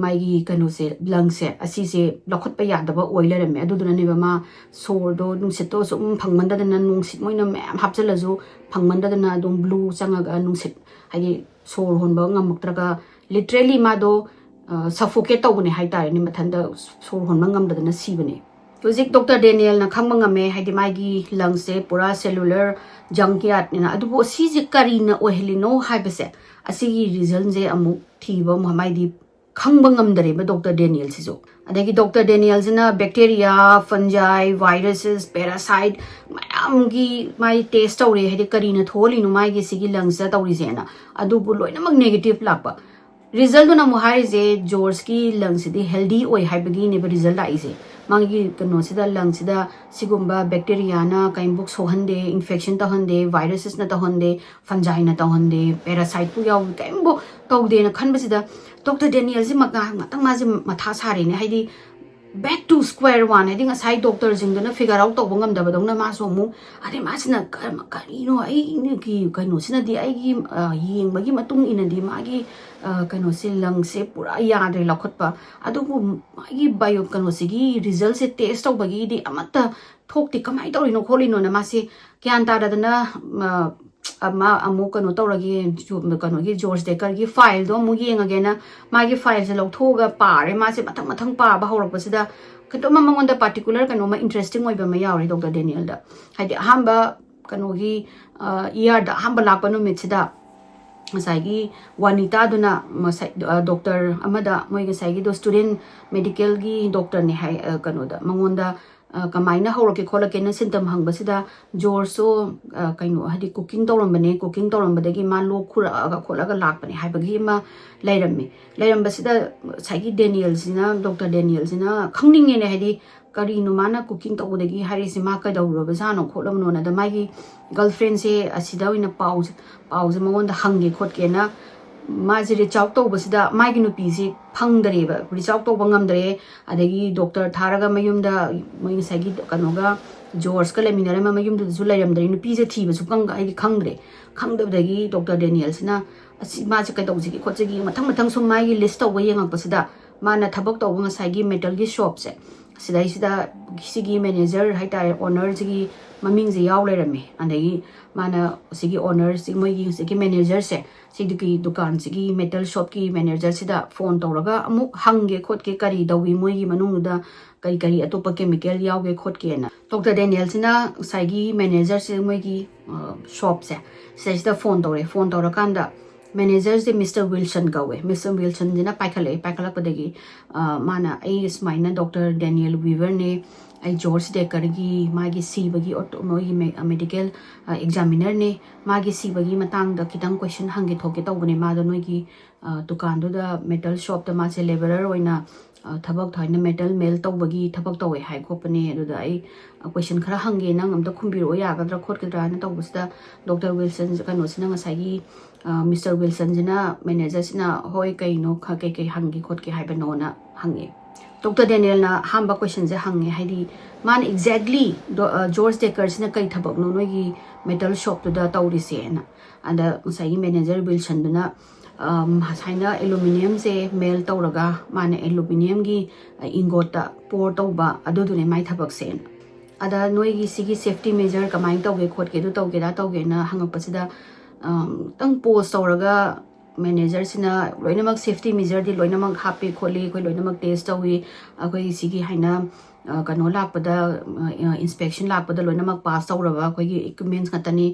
ꯃꯥꯒꯤ ꯀꯩꯅꯣꯁꯦ, ꯂꯪꯁꯦ ꯑꯁꯤꯁꯦ ꯂꯧꯈꯠꯄ ꯌꯥꯗꯕ ꯑꯣꯏ ꯂꯩꯔꯝꯃꯦ꯫ ꯑꯗꯨꯗꯨꯅꯅꯦꯕ ꯃꯥ ꯁꯣꯔꯗꯣ, ꯅꯨꯡꯁꯤꯠꯇꯣ ꯁꯨꯝ ꯐꯪꯃꯟꯗꯗꯅ, ꯅꯨꯡꯁꯤꯠ ꯃꯣꯏꯅ ꯃꯌꯥꯝ ꯍꯥꯞꯆꯤꯜꯂꯁꯨ ꯐꯪꯃꯟꯗꯗꯅ ꯑꯗꯨꯝ ꯕ꯭ꯂꯨ ꯆꯪꯉꯒ ꯅꯨꯡꯁꯤꯠ, ꯍꯥꯏꯗꯤ ꯁꯣꯔ ꯍꯣꯟꯕ ꯉꯝꯃꯛꯇ꯭ꯔꯒ, literally ꯃꯥꯗꯣ ꯁꯐꯣꯀꯦꯠ ꯇꯧꯕꯅꯦ ꯍꯥꯏꯇꯥꯔꯦꯅꯦ, ꯃꯊꯟꯇ ꯁꯣꯔ ꯍꯣꯟꯕ ꯉꯝꯗꯗꯅ ꯁꯤꯕꯅꯦ꯫ ꯍꯧꯖꯤꯛ ꯗꯣꯛꯇꯔ ꯗꯦꯅꯤꯌꯦꯜꯅ ꯈꯪꯕ ꯉꯝꯃꯦ, ꯍꯥꯏꯗꯤ ꯃꯥꯒꯤ ꯂꯪꯁꯦ ꯄꯨꯔꯥ ꯁꯦꯂꯨꯂꯔ ꯖꯪꯛꯌꯥꯔꯗꯅꯤꯅ꯫ ꯑꯗꯨꯕꯨ ꯑꯁꯤꯁꯦ ꯀꯔꯤꯅ ꯑꯣꯏꯍꯜꯂꯤꯅꯣ ꯍꯥꯏꯕꯁꯦ, ꯑꯁꯤꯒꯤ ꯔꯤꯖꯟꯁꯦ ꯑꯃꯨꯛ ꯊꯤꯕ ꯑꯃꯨꯛ, ꯍꯥꯏꯗꯤ ꯈꯪꯕ ꯉꯝꯗꯔꯦꯕ ꯗꯣꯛꯇꯔ ꯗꯦꯅꯤꯌꯦꯜꯁꯤꯁꯨ꯫ ꯑꯗꯒꯤ ꯗꯣꯛꯇꯔ ꯗꯦꯅꯤꯌꯦꯜꯁꯤꯅ ꯕꯦꯛꯇꯦꯔꯤꯌꯥ, ꯐꯟꯖꯥꯏ, ꯚꯥꯏꯔꯁꯦꯁ, ꯄꯦꯔꯥꯁꯥꯏꯠ ꯃꯌꯥꯝꯒꯤ ꯃꯥꯏ ꯇꯦꯁ ꯇꯧꯔꯦ, ꯍꯥꯏꯗꯤ ꯀꯔꯤꯅ ꯊꯣꯛꯍꯜꯂꯤꯅꯣ ꯃꯥꯒꯤ ꯁꯤꯒꯤ ꯂꯪꯁꯇ ꯇꯧꯔꯤꯁꯦꯅ꯫ ꯑꯗꯨꯕꯨ ꯂꯣꯏꯅꯃꯛ ꯅꯦꯒꯦꯇꯤꯚ ꯂꯥꯛꯄ꯫ ꯔꯤꯖꯜꯗꯨꯅ ꯑꯃꯨꯛ ꯍꯥꯏꯔꯤꯁꯦ ꯖꯣꯔꯖꯀꯤ ꯂꯪꯁꯤꯗꯤ ꯍꯦꯜꯗꯤ ꯑꯣꯏ ꯍꯥꯏꯕꯒꯤꯅꯦꯕ ꯔꯤꯖꯜ ꯂꯥꯛꯏꯁꯦ꯫ ꯃꯥꯒꯤ ꯀꯩꯅꯣꯁꯤꯗ, ꯂꯪꯁꯤꯗ ꯁꯤꯒꯨꯝꯕ ꯕꯦꯛꯇꯦꯔꯤꯌꯥꯅ ꯀꯔꯤꯝꯐꯥꯎ ꯁꯣꯛꯍꯟꯗꯦ, ꯏꯟꯐꯦꯛꯁꯟ ꯇꯧꯍꯟꯗꯦ, ꯚꯥꯏꯔꯁꯦꯁꯅ ꯇꯧꯍꯟꯗꯦ, ꯐꯟꯖꯥꯏꯅ ꯇꯧꯍꯟꯗꯦ, ꯄꯦꯔꯥꯁꯥꯏꯠꯄꯨ ꯌꯥꯎ ꯀꯔꯤꯝꯐꯥꯎ ꯇꯧꯗꯦꯅ ꯈꯟꯕꯁꯤꯗ ꯗꯣꯛꯇꯔ ꯗꯦꯅꯤꯌꯦꯜꯁꯤ ꯃ-, ꯉꯥꯏꯍꯥꯛ ꯉꯥꯛꯇꯪ ꯃꯥꯁꯦ ꯃꯊꯥ ꯁꯥꯔꯦꯅꯦ꯫ ꯍꯥꯏꯗꯤ back to square one, ꯍꯥꯏꯗꯤ ꯉꯁꯥꯏ ꯗꯣꯛꯇꯔꯁꯤꯡꯗꯨꯅ ꯐꯤꯒꯔ ꯑꯥꯎꯠ ꯇꯧꯕ ꯉꯝꯗꯕꯗꯧꯅ ꯃꯥꯁꯨ ꯑꯃꯨꯛ, ꯑꯗꯩ ꯃꯥꯁꯤꯅ ꯀ-, ꯀꯔꯤꯅꯣ, ꯑꯩꯒꯤ ꯀꯩꯅꯣꯁꯤꯅꯗꯤ, ꯑꯩꯒꯤ ꯑ, ꯌꯦꯡꯕꯒꯤ ꯃꯇꯨꯡ ꯏꯟꯅꯗꯤ ꯃꯥꯒꯤ ꯑ, ꯀꯩꯅꯣꯁꯦ, ꯂꯪꯁꯦ ꯄꯨꯔꯥ ꯌꯥꯗ꯭ꯔꯦ ꯂꯧꯈꯠꯄ꯫ ꯑꯗꯨꯕꯨ ꯃꯥꯒꯤ ꯕꯥꯏꯑꯣ ꯀꯩꯅꯣꯁꯤꯒꯤ ꯔꯤꯖꯜꯁꯦ ꯇꯦꯁ ꯇꯧꯕꯒꯤꯗꯤ ꯑꯃꯠꯇ ꯊꯣꯛꯇꯦ, ꯀꯃꯥꯏꯅ ꯇꯧꯔꯤꯅꯣ ꯈꯣꯠꯂꯤꯅꯣꯅ ꯃꯥꯁꯦ ꯒ꯭ꯌꯥꯟ ꯇꯥꯗꯗꯅ, ꯑ, ꯑꯃ ꯑꯃꯨꯛ ꯀꯩꯅꯣ ꯇꯧꯔꯒꯦ, ꯖꯣ-, ꯀꯩꯅꯣꯒꯤ ꯖꯣꯔꯖ ꯗꯦꯀꯔꯒꯤ ꯐꯥꯏꯜꯗꯣ ꯑꯃꯨꯛ ꯌꯦꯡꯉꯒꯦꯅ ꯃꯥꯒꯤ ꯐꯥꯏꯜꯁꯦ ꯂꯧꯊꯣꯛꯑꯒ ꯄꯥꯔꯦ꯫ ꯃꯥꯁꯦ ꯃꯊꯪ ꯃꯊꯪ ꯄꯥꯕ ꯍꯧꯔꯛꯄꯁꯤꯗ ꯀꯩꯅꯣꯝꯃ ꯃꯉꯣꯟꯗ ꯄꯥꯔꯇꯤꯀꯨꯂꯔ ꯀꯩꯅꯣꯝꯃ ꯏꯟꯇꯔꯦꯁꯇꯤꯡ ꯑꯣꯏꯕ ꯑꯃ ꯌꯥꯎꯔꯦ ꯗꯣꯛꯇꯔ ꯗꯦꯅꯤꯌꯦꯜꯗ꯫ ꯍꯥꯏꯗꯤ ꯑꯍꯥꯟꯕ ꯀꯩꯅꯣꯒꯤ, ꯑ, ꯏꯌꯥꯔꯗ ꯑꯍꯥꯟꯕ ꯂꯥꯛꯄ ꯅꯨꯃꯤꯠꯁꯤꯗ ꯉꯁꯥꯏꯒꯤ ꯋꯥꯅꯤꯇꯥꯗꯨꯅ ꯉꯁꯥꯏ, ꯑ, ꯗꯣꯛꯇꯔ ꯑꯃꯗ, ꯃꯣꯏ ꯉꯁꯥꯏꯒꯤꯗꯣ ꯁ꯭ꯇꯨꯗꯦꯟ ꯃꯦꯗꯤꯀꯦꯜꯒꯤ ꯗꯣꯛꯇꯔꯅꯦ ꯍꯥꯏ, ꯑ, ꯀꯩꯅꯣꯗ ꯃꯉꯣꯟꯗ, ꯑ, ꯀꯃꯥꯏꯅ ꯍꯧꯔꯛꯀꯦ ꯈꯣꯠꯂꯛꯀꯦꯅ ꯁꯤꯝꯇꯝ ꯍꯪꯕꯁꯤꯗ ꯖꯣꯔꯖꯁꯨ, ꯑ, ꯀꯩꯅꯣ, ꯍꯥꯏꯗꯤ ꯀꯨꯀꯤꯡ ꯇꯧꯔꯝꯕꯅꯦ, ꯀꯨꯀꯤꯡ ꯇꯧꯔꯝꯕꯗꯒꯤ ꯃꯥ ꯂꯣꯛ ꯈꯨꯔꯛꯑꯒ ꯈꯣꯠꯂꯒ ꯂꯥꯛꯄꯅꯦ ꯍꯥꯏꯕꯒꯤ ꯑꯃ ꯂꯩꯔꯝꯃꯦ꯫ ꯂꯩꯔꯝꯕꯁꯤꯗ ꯉꯁꯥꯏꯒꯤ ꯗꯦꯅꯤꯌꯦꯜꯁꯤꯅ, ꯗꯣꯛꯇꯔ ꯗꯦꯅꯤꯌꯦꯜꯁꯤꯅ ꯈꯪꯅꯤꯡꯉꯦꯅꯦ, ꯍꯥꯏꯗꯤ ꯀꯔꯤꯅꯣ ꯃꯥꯅ cooking ꯇꯧꯕꯗꯒꯤ ꯍꯥꯏꯔꯛꯏꯁꯦ, ꯃꯥ ꯀꯩꯗꯧꯔꯕꯖꯥꯠꯅꯣ ꯈꯣꯠꯂꯕꯅꯣꯅ꯫ ꯑꯗ ꯃꯥꯒꯤ girlfriendꯁꯦ ꯑꯁꯤꯗ ꯑꯣꯏꯅ ꯄꯥꯎꯁꯦ ꯄꯥꯎꯁꯦ ꯃꯉꯣꯟꯗ ꯍꯪꯒꯦ ꯈꯣꯠꯀꯦꯅ ꯃꯥꯁꯦ reach out ꯇꯧꯕꯁꯤꯗ ꯃꯥꯒꯤ ꯅꯨꯄꯤꯁꯦ ꯐꯪꯗꯔꯦꯕ, reach out ꯇꯧꯕ ꯉꯝꯗ꯭ꯔꯦ꯫ ꯑꯗꯒꯤ doctor ꯊꯥꯔꯒ ꯃꯌꯨꯝꯗ ꯃꯣꯏ ꯉꯁꯥꯏꯒꯤ ꯀꯩꯅꯣꯒ ꯖꯣꯔꯖꯀ ꯂꯩꯃꯤꯟꯅꯔꯝꯕ ꯃꯌꯨꯝꯗꯨꯗꯁꯨ ꯂꯩꯔꯝꯗ꯭ꯔꯦ, ꯅꯨꯄꯤꯁꯦ ꯊꯤꯕꯁꯨ ꯈꯪ ꯍꯥꯏꯗꯤ ꯈꯪꯗ꯭ꯔꯦ꯫ ꯈꯪꯗꯕꯗꯒꯤ doctor ꯗꯦꯅꯤꯌꯦꯜꯁꯤꯅ ꯑꯁꯤ ꯃꯥꯁꯦ ꯀꯩꯗꯧꯁꯤꯒꯦ ꯈꯣꯠꯁꯤꯒꯦ ꯃꯊꯪ ꯃꯊꯪ ꯁꯨꯝ ꯃꯥꯒꯤ list ꯇꯧꯕ ꯌꯦꯡꯉꯛꯄꯁꯤꯗ ꯃꯥꯅ ꯊꯕꯛ ꯇꯧꯕ ꯉꯁꯥꯏꯒꯤ metalꯒꯤ shopꯁꯦ, ꯁꯤꯗꯩꯁꯤꯗ ꯁꯤꯒꯤ manager ꯍꯥꯏꯇꯥꯔꯦ, ownerꯁꯤꯒꯤ ꯃꯃꯤꯡꯁꯦ ꯌꯥꯎ ꯂꯩꯔꯝꯃꯦ꯫ ꯑꯗꯒꯤ ꯃꯥꯅ ꯁꯤꯒꯤ ownerꯁꯤ, ꯃꯣꯏꯒꯤ ꯍꯧꯖꯤꯛꯀꯤ managerꯁꯦ, ꯁꯤꯒꯤ ꯗꯨꯀꯥꯟꯁꯤꯒꯤ metal shopꯀꯤ managerꯁꯤꯗ phone ꯇꯧꯔꯒ ꯑꯃꯨꯛ ꯍꯪꯒꯦ ꯈꯣꯠꯀꯦ, ꯀꯔꯤ ꯇꯧꯏ ꯃꯣꯏꯒꯤ ꯃꯅꯨꯡꯗꯨꯗ, ꯀꯔꯤ ꯀꯔꯤ ꯑꯇꯣꯞꯄ chemical ꯌꯥꯎꯒꯦ ꯈꯣꯠꯀꯦꯅ꯫ doctor ꯗꯦꯅꯤꯌꯦꯜꯁꯤꯅ ꯉꯁꯥꯏꯒꯤ managerꯁꯦ ꯃꯣꯏꯒꯤ shopꯁꯦ, ꯁꯤꯗꯩꯁꯤꯗ phone ꯇꯧꯔꯦ꯫ phone ꯇꯧꯔꯀꯥꯟꯗ managerꯁꯦ Mister Wilson ꯀꯧꯋꯦ꯫ Mister Wilsonꯁꯤꯅ ꯄꯥꯏꯈꯠꯂꯛꯑꯦ꯫ ꯄꯥꯏꯈꯠꯂꯛꯄꯗꯒꯤ ꯃꯥꯅ, "ꯑꯩ ꯁꯨꯃꯥꯏꯅ doctor ꯗꯦꯅꯤꯌꯦꯜ ꯋꯤꯕꯔꯅꯦ, ꯑꯩ ꯖꯣꯔꯖ ꯗꯦꯀꯔꯒꯤ ꯃꯥꯒꯤ ꯁꯤꯕꯒꯤ ꯑꯣꯇꯣ ꯃꯣꯏꯒꯤ medical examinerꯅꯦ, ꯃꯥꯒꯤ ꯁꯤꯕꯒꯤ ꯃꯇꯥꯡꯗ ꯈꯤꯇꯪ question ꯍꯪꯒꯦ ꯊꯣꯛꯀꯦ ꯇꯧꯕꯅꯦ꯫ ꯃꯥꯗꯣ ꯅꯣꯏꯒꯤ ꯗꯨꯀꯥꯟꯗꯨꯗ metal shopꯇ ꯃꯥꯁꯦ laborer ꯑꯣꯏꯅ ꯊꯕꯛ ꯊꯥꯏꯅ metal melt ꯇꯧꯕꯒꯤ ꯊꯕꯛ ꯇꯧꯋꯦ ꯍꯥꯏ ꯈꯣꯠꯄꯅꯦ꯫ ꯑꯗꯨꯗ ꯑꯩ question ꯈꯔ ꯍꯪꯒꯦ, ꯅꯪ ꯑꯝꯇ ꯈꯨꯝꯕꯤꯔꯛꯑꯣ ꯌꯥꯒꯗ꯭ꯔꯥ ꯈꯣꯠꯀꯗ꯭ꯔꯥꯅ ꯇꯧꯕꯁꯤꯗ doctor Wilson ꯀꯩꯅꯣꯁꯤꯅ ꯉꯁꯥꯏꯒꯤ Mister Wilsonꯁꯤꯅ managerꯁꯤꯅ, "ꯍꯣꯏ, ꯀꯩꯅꯣ, ꯀꯩꯀꯩ ꯍꯪꯒꯦ ꯈꯣꯠꯀꯦ ꯍꯥꯏꯕꯅꯣꯅ?" ꯍꯪꯉꯦ꯫ doctor ꯗꯦꯅꯤꯌꯦꯜꯅ ꯑꯍꯥꯟꯕ questionꯁꯦ ꯍꯪꯉꯦ, ꯍꯥꯏꯗꯤ ꯃꯥꯅ exactly ꯖꯣꯔꯖ ꯗꯦꯀꯔꯁꯤꯅ ꯀꯩ ꯊꯕꯛꯅꯣ ꯅꯣꯏꯒꯤ metal shopꯇꯨꯗ ꯇꯧꯔꯤꯁꯦꯅ꯫ ꯑꯗ ꯉꯁꯥꯏꯒꯤ manager Wilsonꯗꯨꯅ ꯁꯨꯃꯥꯏꯅ aluminiumꯁꯦ melt ꯇꯧꯔꯒ ꯃꯥꯅ aluminiumꯒꯤ ingotꯇ pour ꯇꯧꯕ, ꯑꯗꯨꯗꯨꯅꯦ ꯃꯥꯏ ꯊꯕꯛꯁꯦꯅ꯫ ꯑꯗ ꯅꯣꯏꯒꯤ ꯁꯤꯒꯤ safety measure ꯀꯃꯥꯏꯅ ꯇꯧꯒꯦ ꯈꯣꯠꯀꯦ, ꯑꯗꯨ ꯇꯧꯒꯦꯗ ꯇꯧꯒꯦꯅ ꯍꯪꯉꯛꯄꯁꯤꯗ ꯈꯤꯇꯪ pause ꯇꯧꯔꯒ managerꯁꯤꯅ ꯂꯣꯏꯅꯃꯛ safety measureꯗꯤ ꯂꯣꯏꯅꯃꯛ ꯍꯥꯞꯄꯤ ꯈꯣꯠꯂꯤ, ꯑꯩꯈꯣꯏ ꯂꯣꯏꯅꯃꯛ test ꯇꯧꯏ, ꯑꯩꯈꯣꯏꯒꯤ ꯁꯤꯒꯤ ꯍꯥꯏꯅ ꯀꯩꯅꯣ ꯂꯥꯛꯄꯗ, inspection ꯂꯥꯛꯄꯗ ꯂꯣꯏꯅꯃꯛ pass ꯇꯧꯔꯕ ꯑꯩꯈꯣꯏꯒꯤ equipments ꯉꯥꯛꯇꯅꯤ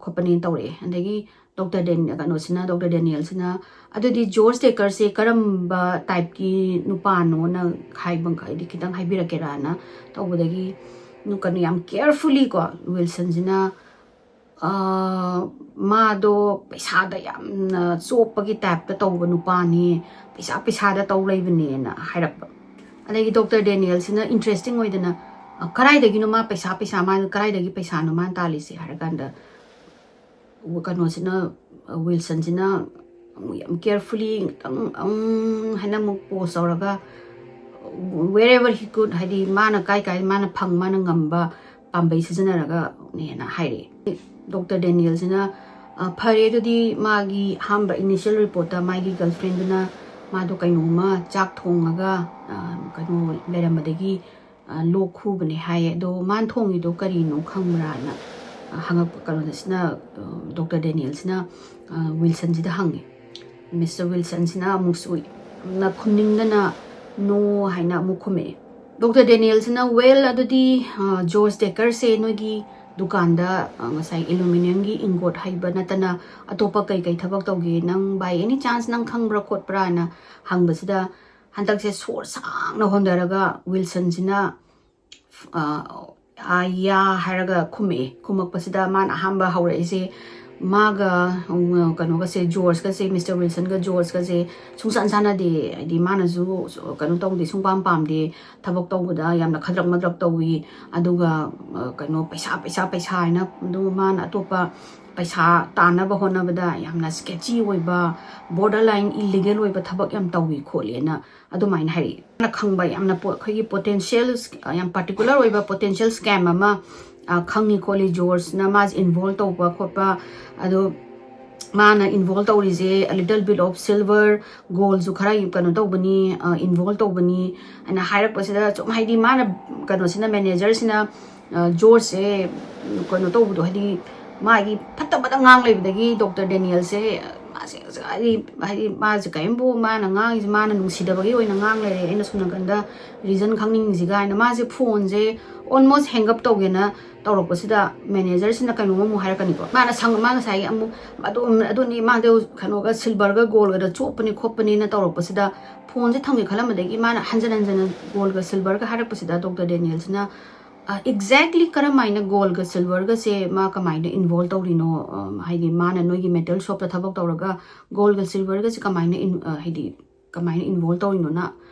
ꯈꯣꯠꯄꯅꯦꯅ ꯇꯧꯔꯛꯑꯦ꯫ ꯑꯗꯒꯤ doctor ꯗꯦꯟ ꯀꯩꯅꯣꯁꯤꯅ doctor ꯗꯦꯅꯤꯌꯦꯜꯁꯤꯅ, "ꯑꯗꯨꯗꯤ ꯖꯣꯔꯖ ꯗꯦꯀꯔꯁꯦ ꯀꯔꯝꯕ typeꯀꯤ ꯅꯨꯄꯥꯅꯣꯅ ꯍꯥꯏꯕ ꯍꯥꯏꯗꯤ ꯈꯤꯇꯪ ꯍꯥꯏꯕꯤꯔꯛꯀꯦꯔꯥꯅ?" ꯇꯧꯕꯗꯒꯤ ꯀꯩꯅꯣ ꯌꯥꯝ carefullyꯀꯣ Wilsonꯁꯤꯅ ꯃꯥꯗꯣ ꯄꯩꯁꯥꯗ ꯌꯥꯝꯅ ꯆꯣꯞꯄꯒꯤ typeꯇ ꯇꯧꯕ ꯅꯨꯄꯥꯅꯤ, ꯄꯩꯁꯥ ꯄꯩꯁꯥꯗ ꯇꯧ ꯂꯩꯕꯅꯦꯅ ꯍꯥꯏꯔꯛꯄ꯫ ꯑꯗꯒꯤ ꯗꯣꯛꯇꯔ ꯗꯦꯅꯤꯌꯦꯜꯁꯤꯅ ꯏꯟꯇꯔꯦꯁꯇꯤꯡ ꯑꯣꯏꯗꯅ, "ꯑ, ꯀꯗꯥꯏꯗꯒꯤꯅꯣ ꯃꯥ ꯄꯩꯁꯥ, ꯄꯩꯁꯥ, ꯃꯥ ꯀꯗꯥꯏꯗꯒꯤ ꯄꯩꯁꯥꯅꯣ ꯃꯥꯅ ꯇꯥꯜꯂꯤꯁꯦ?" ꯍꯥꯏꯔꯀꯥꯟꯗ, ꯀꯩꯅꯣꯁꯤꯅ, ꯑ, ꯋꯤꯜꯁꯟꯁꯤꯅ ꯑꯃꯨꯛ ꯌꯥꯝ ꯀꯦꯌꯔꯐꯨꯜꯂꯤ ꯈꯤꯇꯪ, ꯎꯝ, ꯍꯥꯏꯅ ꯑꯃꯨꯛ ꯄꯣꯁ ꯇꯧꯔꯒ, wherever he could, ꯍꯥꯏꯗꯤ ꯃꯥꯅ ꯀꯥꯏ ꯀꯥꯏ ꯃꯥꯅ ꯐꯪ, ꯃꯥꯅ ꯉꯝꯕ ꯄꯥꯝꯕꯩ ꯁꯤꯖꯤꯟꯅꯔꯒꯅꯦꯅ ꯍꯥꯏꯔꯛꯑꯦ꯫ ꯗꯣꯛꯇꯔ ꯗꯦꯅꯤꯌꯦꯜꯁꯤꯅ, "ꯑ, ꯐꯔꯦ, ꯑꯗꯨꯗꯤ ꯃꯥꯒꯤ ꯑꯍꯥꯟꯕ ꯏꯅꯤꯁꯤꯌꯦꯜ ꯔꯤꯄꯣꯔꯠꯇ ꯃꯥꯒꯤ ꯒꯔꯜꯐ꯭ꯔꯦꯟꯗꯨꯅ ꯃꯥꯗꯣ ꯀꯩꯅꯣꯝꯃ ꯆꯥꯛ ꯊꯣꯡꯉꯒ, ꯑ, ꯀꯩꯅꯣ ꯂꯩꯔꯝꯕꯗꯒꯤ, ꯑ, ꯂꯣꯛ ꯈꯨꯕꯅꯦ ꯍꯥꯏꯌꯦ꯫ ꯑꯗꯣ ꯃꯥꯅ ꯊꯣꯡꯉꯤꯗꯣ ꯀꯔꯤꯅꯣ ꯈꯪꯕ꯭ꯔꯥꯅ?" ꯑ, ꯍꯪꯉꯛꯄ ꯀꯩꯅꯣꯗꯁꯤꯅ, ꯑ, ꯗꯣꯛꯇꯔ ꯗꯦꯅꯤꯌꯦꯜꯁꯤꯅ, ꯑ, ꯋꯤꯜꯁꯟꯁꯤꯗ ꯍꯪꯉꯦ꯫ ꯃꯤꯁꯇꯔ ꯋꯤꯜꯁꯟꯁꯤꯅ ꯑꯃꯨꯛꯁꯨ ꯌꯥꯝꯅ ꯈꯨꯝꯅꯤꯡꯗꯅ "No" ꯍꯥꯏꯅ ꯑꯃꯨꯛ ꯈꯨꯝꯃꯛꯑꯦ꯫ ꯗꯣꯛꯇꯔ ꯗꯦꯅꯤꯌꯦꯜꯁꯤꯅ, "Well, ꯑꯗꯨꯗꯤ, ꯑ, ꯖꯣꯔꯖ ꯗꯦꯀꯔꯁꯦ ꯅꯣꯏꯒꯤ ꯗꯨꯀꯥꯟꯗ, ꯑ, ꯉꯁꯥꯏ ꯑꯦꯂꯨꯃꯤꯅꯤꯌꯝꯒꯤ ꯏꯪꯒꯣꯠ ꯍꯩꯕ ꯅꯠꯇꯅ ꯑꯇꯣꯞꯄ ꯀꯩ ꯀꯩ ꯊꯕꯛ ꯇꯧꯒꯦ? ꯅꯪ by any chance ꯅꯪ ꯈꯪꯕ꯭ꯔꯥ ꯈꯣꯠꯄ꯭ꯔꯥꯅ?" ꯍꯪꯕꯁꯤꯗ ꯍꯟꯗꯛꯁꯦ ꯁꯣꯔ ꯁꯥꯡꯅ ꯍꯣꯟꯊꯔꯒ ꯋꯤꯜꯁꯟꯁꯤꯅ, ꯑ, "ꯑꯥ, ꯌꯥ" ꯍꯥꯏꯔꯒ ꯈꯨꯝꯃꯛꯑꯦ꯫ ꯈꯨꯝꯃꯛꯄꯁꯤꯗ ꯃꯥꯅ ꯑꯍꯥꯟꯕ ꯍꯧꯔꯛꯏꯁꯦ ꯃꯥꯒ, ꯎꯝ, ꯀꯩꯅꯣꯒꯁꯦ, ꯖꯣꯔꯖꯀꯁꯦ, ꯃꯤꯁꯇꯔ ꯋꯤꯜꯁꯟꯒ ꯖꯣꯔꯖꯀꯁꯦ ꯁꯨꯡꯆꯥꯟ ꯆꯥꯟꯅꯗꯦ꯫ ꯍꯥꯏꯗꯤ ꯃꯥꯅꯁꯨ ꯀꯩꯅꯣ ꯇꯧꯗꯦ, ꯁꯨꯡꯄꯥꯝ ꯄꯥꯝꯗꯦ, ꯊꯕꯛ ꯇꯧꯕꯗ ꯌꯥꯝꯅ ꯈꯗ꯭ꯔꯛ ꯃꯗ꯭ꯔꯛ ꯇꯧꯏ꯫ ꯑꯗꯨꯒ, ꯑ, ꯀꯩꯅꯣ, ꯄꯩꯁꯥ, ꯄꯩꯁꯥ, ꯄꯩꯁꯥ ꯍꯥꯏꯅ ꯑꯗꯨ ꯃꯥꯅ ꯑꯇꯣꯞꯄ ꯄꯩꯁꯥ ꯇꯥꯟꯅꯕ ꯍꯣꯠꯅꯕꯗ ꯌꯥꯝꯅ sketchy ꯑꯣꯏꯕ, borderline illegal ꯑꯣꯏꯕ ꯊꯕꯛ ꯌꯥꯝ ꯇꯧꯏ ꯈꯣꯠꯂꯦꯅ ꯑꯗꯨꯃꯥꯏꯅ ꯍꯥꯏꯔꯛꯏ꯫ ꯃꯥꯅ ꯈꯪꯕ ꯌꯥꯝꯅ ꯄꯣ-, ꯑꯩꯈꯣꯏꯒꯤ ꯄꯣꯇꯦꯟꯁꯤꯌꯦꯜ, ꯌꯥꯝ ꯄꯥꯔꯇꯤꯀꯨꯂꯔ ꯑꯣꯏꯕ ꯄꯣꯇꯦꯟꯁꯤꯌꯦꯜ ꯁ꯭ꯀꯦꯝ ꯑꯃ, ꯑ, ꯈꯪꯉꯤ ꯈꯣꯠꯂꯤ, ꯖꯣꯔꯖꯅ ꯃꯥꯁꯦ ꯏꯟꯚꯣꯜꯕ ꯇꯧꯕ ꯈꯣꯠꯄ, ꯑꯗꯣ ꯃꯥꯅ ꯏꯟꯚꯣꯜꯕ ꯇꯧꯔꯤꯁꯦ a little bit of silver, ꯒꯣꯜꯁꯨ ꯈꯔ ꯀꯩꯅꯣ ꯇꯧꯕꯅꯤ, ꯏꯟꯚꯣꯜꯕ ꯇꯧꯕꯅꯤ ꯍꯥꯏꯅ ꯍꯥꯏꯔꯛꯄꯁꯤꯗ, ꯁꯨꯝ ꯍꯥꯏꯗꯤ ꯃꯥꯅ, ꯀꯩꯅꯣꯁꯤꯅ, ꯃꯦꯅꯦꯖꯔꯁꯤꯅ, ꯑ, ꯖꯣꯔꯖꯁꯦ ꯀꯩꯅꯣ ꯇꯧꯕꯗꯣ, ꯍꯥꯏꯗꯤ ꯃꯥꯒꯤ ꯐꯠꯇꯕꯗ ꯉꯥꯡ ꯂꯩꯕꯗꯒꯤ ꯗꯣꯛꯇꯔ ꯗꯦꯅꯤꯌꯦꯜꯁꯦ, ꯃꯥꯁꯦ ꯍꯥꯏꯗꯤ, ꯍꯥꯏꯗꯤ ꯃꯥꯁꯦ ꯀꯔꯤꯝꯕꯨ ꯃꯥꯅ ꯉꯥꯡꯉꯤꯁꯦ ꯃꯥꯅ ꯅꯨꯡꯁꯤꯗꯕꯒꯤ ꯑꯣꯏꯅ ꯉꯥꯡ ꯂꯩꯔꯦ, ꯑꯩꯅ ꯁꯣꯝ ꯅꯥꯀꯟꯗ ꯔꯤꯖꯟ ꯈꯪꯅꯤꯡꯉꯤꯁꯤ ꯀꯥꯏꯅ ꯃꯥꯁꯦ ꯐꯣꯟꯁꯦ almost hang up ꯇꯧꯒꯦꯅ ꯇꯧꯔꯛꯄꯁꯤꯗ ꯃꯦꯅꯦꯖꯔꯁꯤꯅ ꯀꯩꯅꯣꯝ ꯑꯃꯨꯛ ꯍꯥꯏꯔꯛꯀꯅꯤꯀꯣ꯫ ꯃꯥꯅ ꯁꯪ-, ꯃꯥ ꯉꯁꯥꯏꯒꯤ ꯑꯃꯨꯛ ꯑꯗꯨ, ꯑꯗꯨꯅꯤ ꯃꯥꯗꯣ ꯀꯩꯅꯣꯒ ꯁꯤꯜꯚꯔꯒ ꯒꯣꯜꯒꯗ ꯆꯣꯞꯄꯅꯤ ꯈꯣꯠꯄꯅꯤꯅ ꯇꯧꯔꯛꯄꯁꯤꯗ ꯐꯣꯟꯁꯦ ꯊꯝꯒꯦ ꯈꯜꯂꯝꯕꯗꯒꯤ ꯃꯥꯅ ꯍꯟꯖꯟ ꯍꯟꯖꯟꯅ ꯒꯣꯜꯒ ꯁꯤꯜꯚꯔꯒ ꯍꯥꯏꯔꯛꯄꯁꯤꯗ ꯗꯣꯛꯇꯔ ꯗꯦꯅꯤꯌꯦꯜꯁꯤꯅ, ꯑ, exactly ꯀꯔꯝꯍꯥꯏꯅ ꯒꯣꯜꯒ ꯁꯤꯜꯚꯔꯒꯁꯦ ꯃꯥ ꯀꯃꯥꯏꯅ ꯏꯟꯚꯣꯜꯕ ꯇꯧꯔꯤꯅꯣ? ꯑ, ꯍꯥꯏꯗꯤ ꯃꯥꯅ ꯅꯣꯏꯒꯤ ꯃꯦꯇꯜ ꯁꯣꯞꯇ ꯊꯕꯛ ꯇꯧꯔꯒ ꯒꯣꯜꯒ ꯁꯤꯜꯚꯔꯒꯁꯦ ꯀꯃꯥꯏꯅ ꯏꯟ-, ꯑ, ꯍꯥꯏꯗꯤ ꯀꯃꯥꯏꯅ ꯏꯟꯚꯣꯜꯕ ꯇꯧꯔꯤꯅꯣꯅ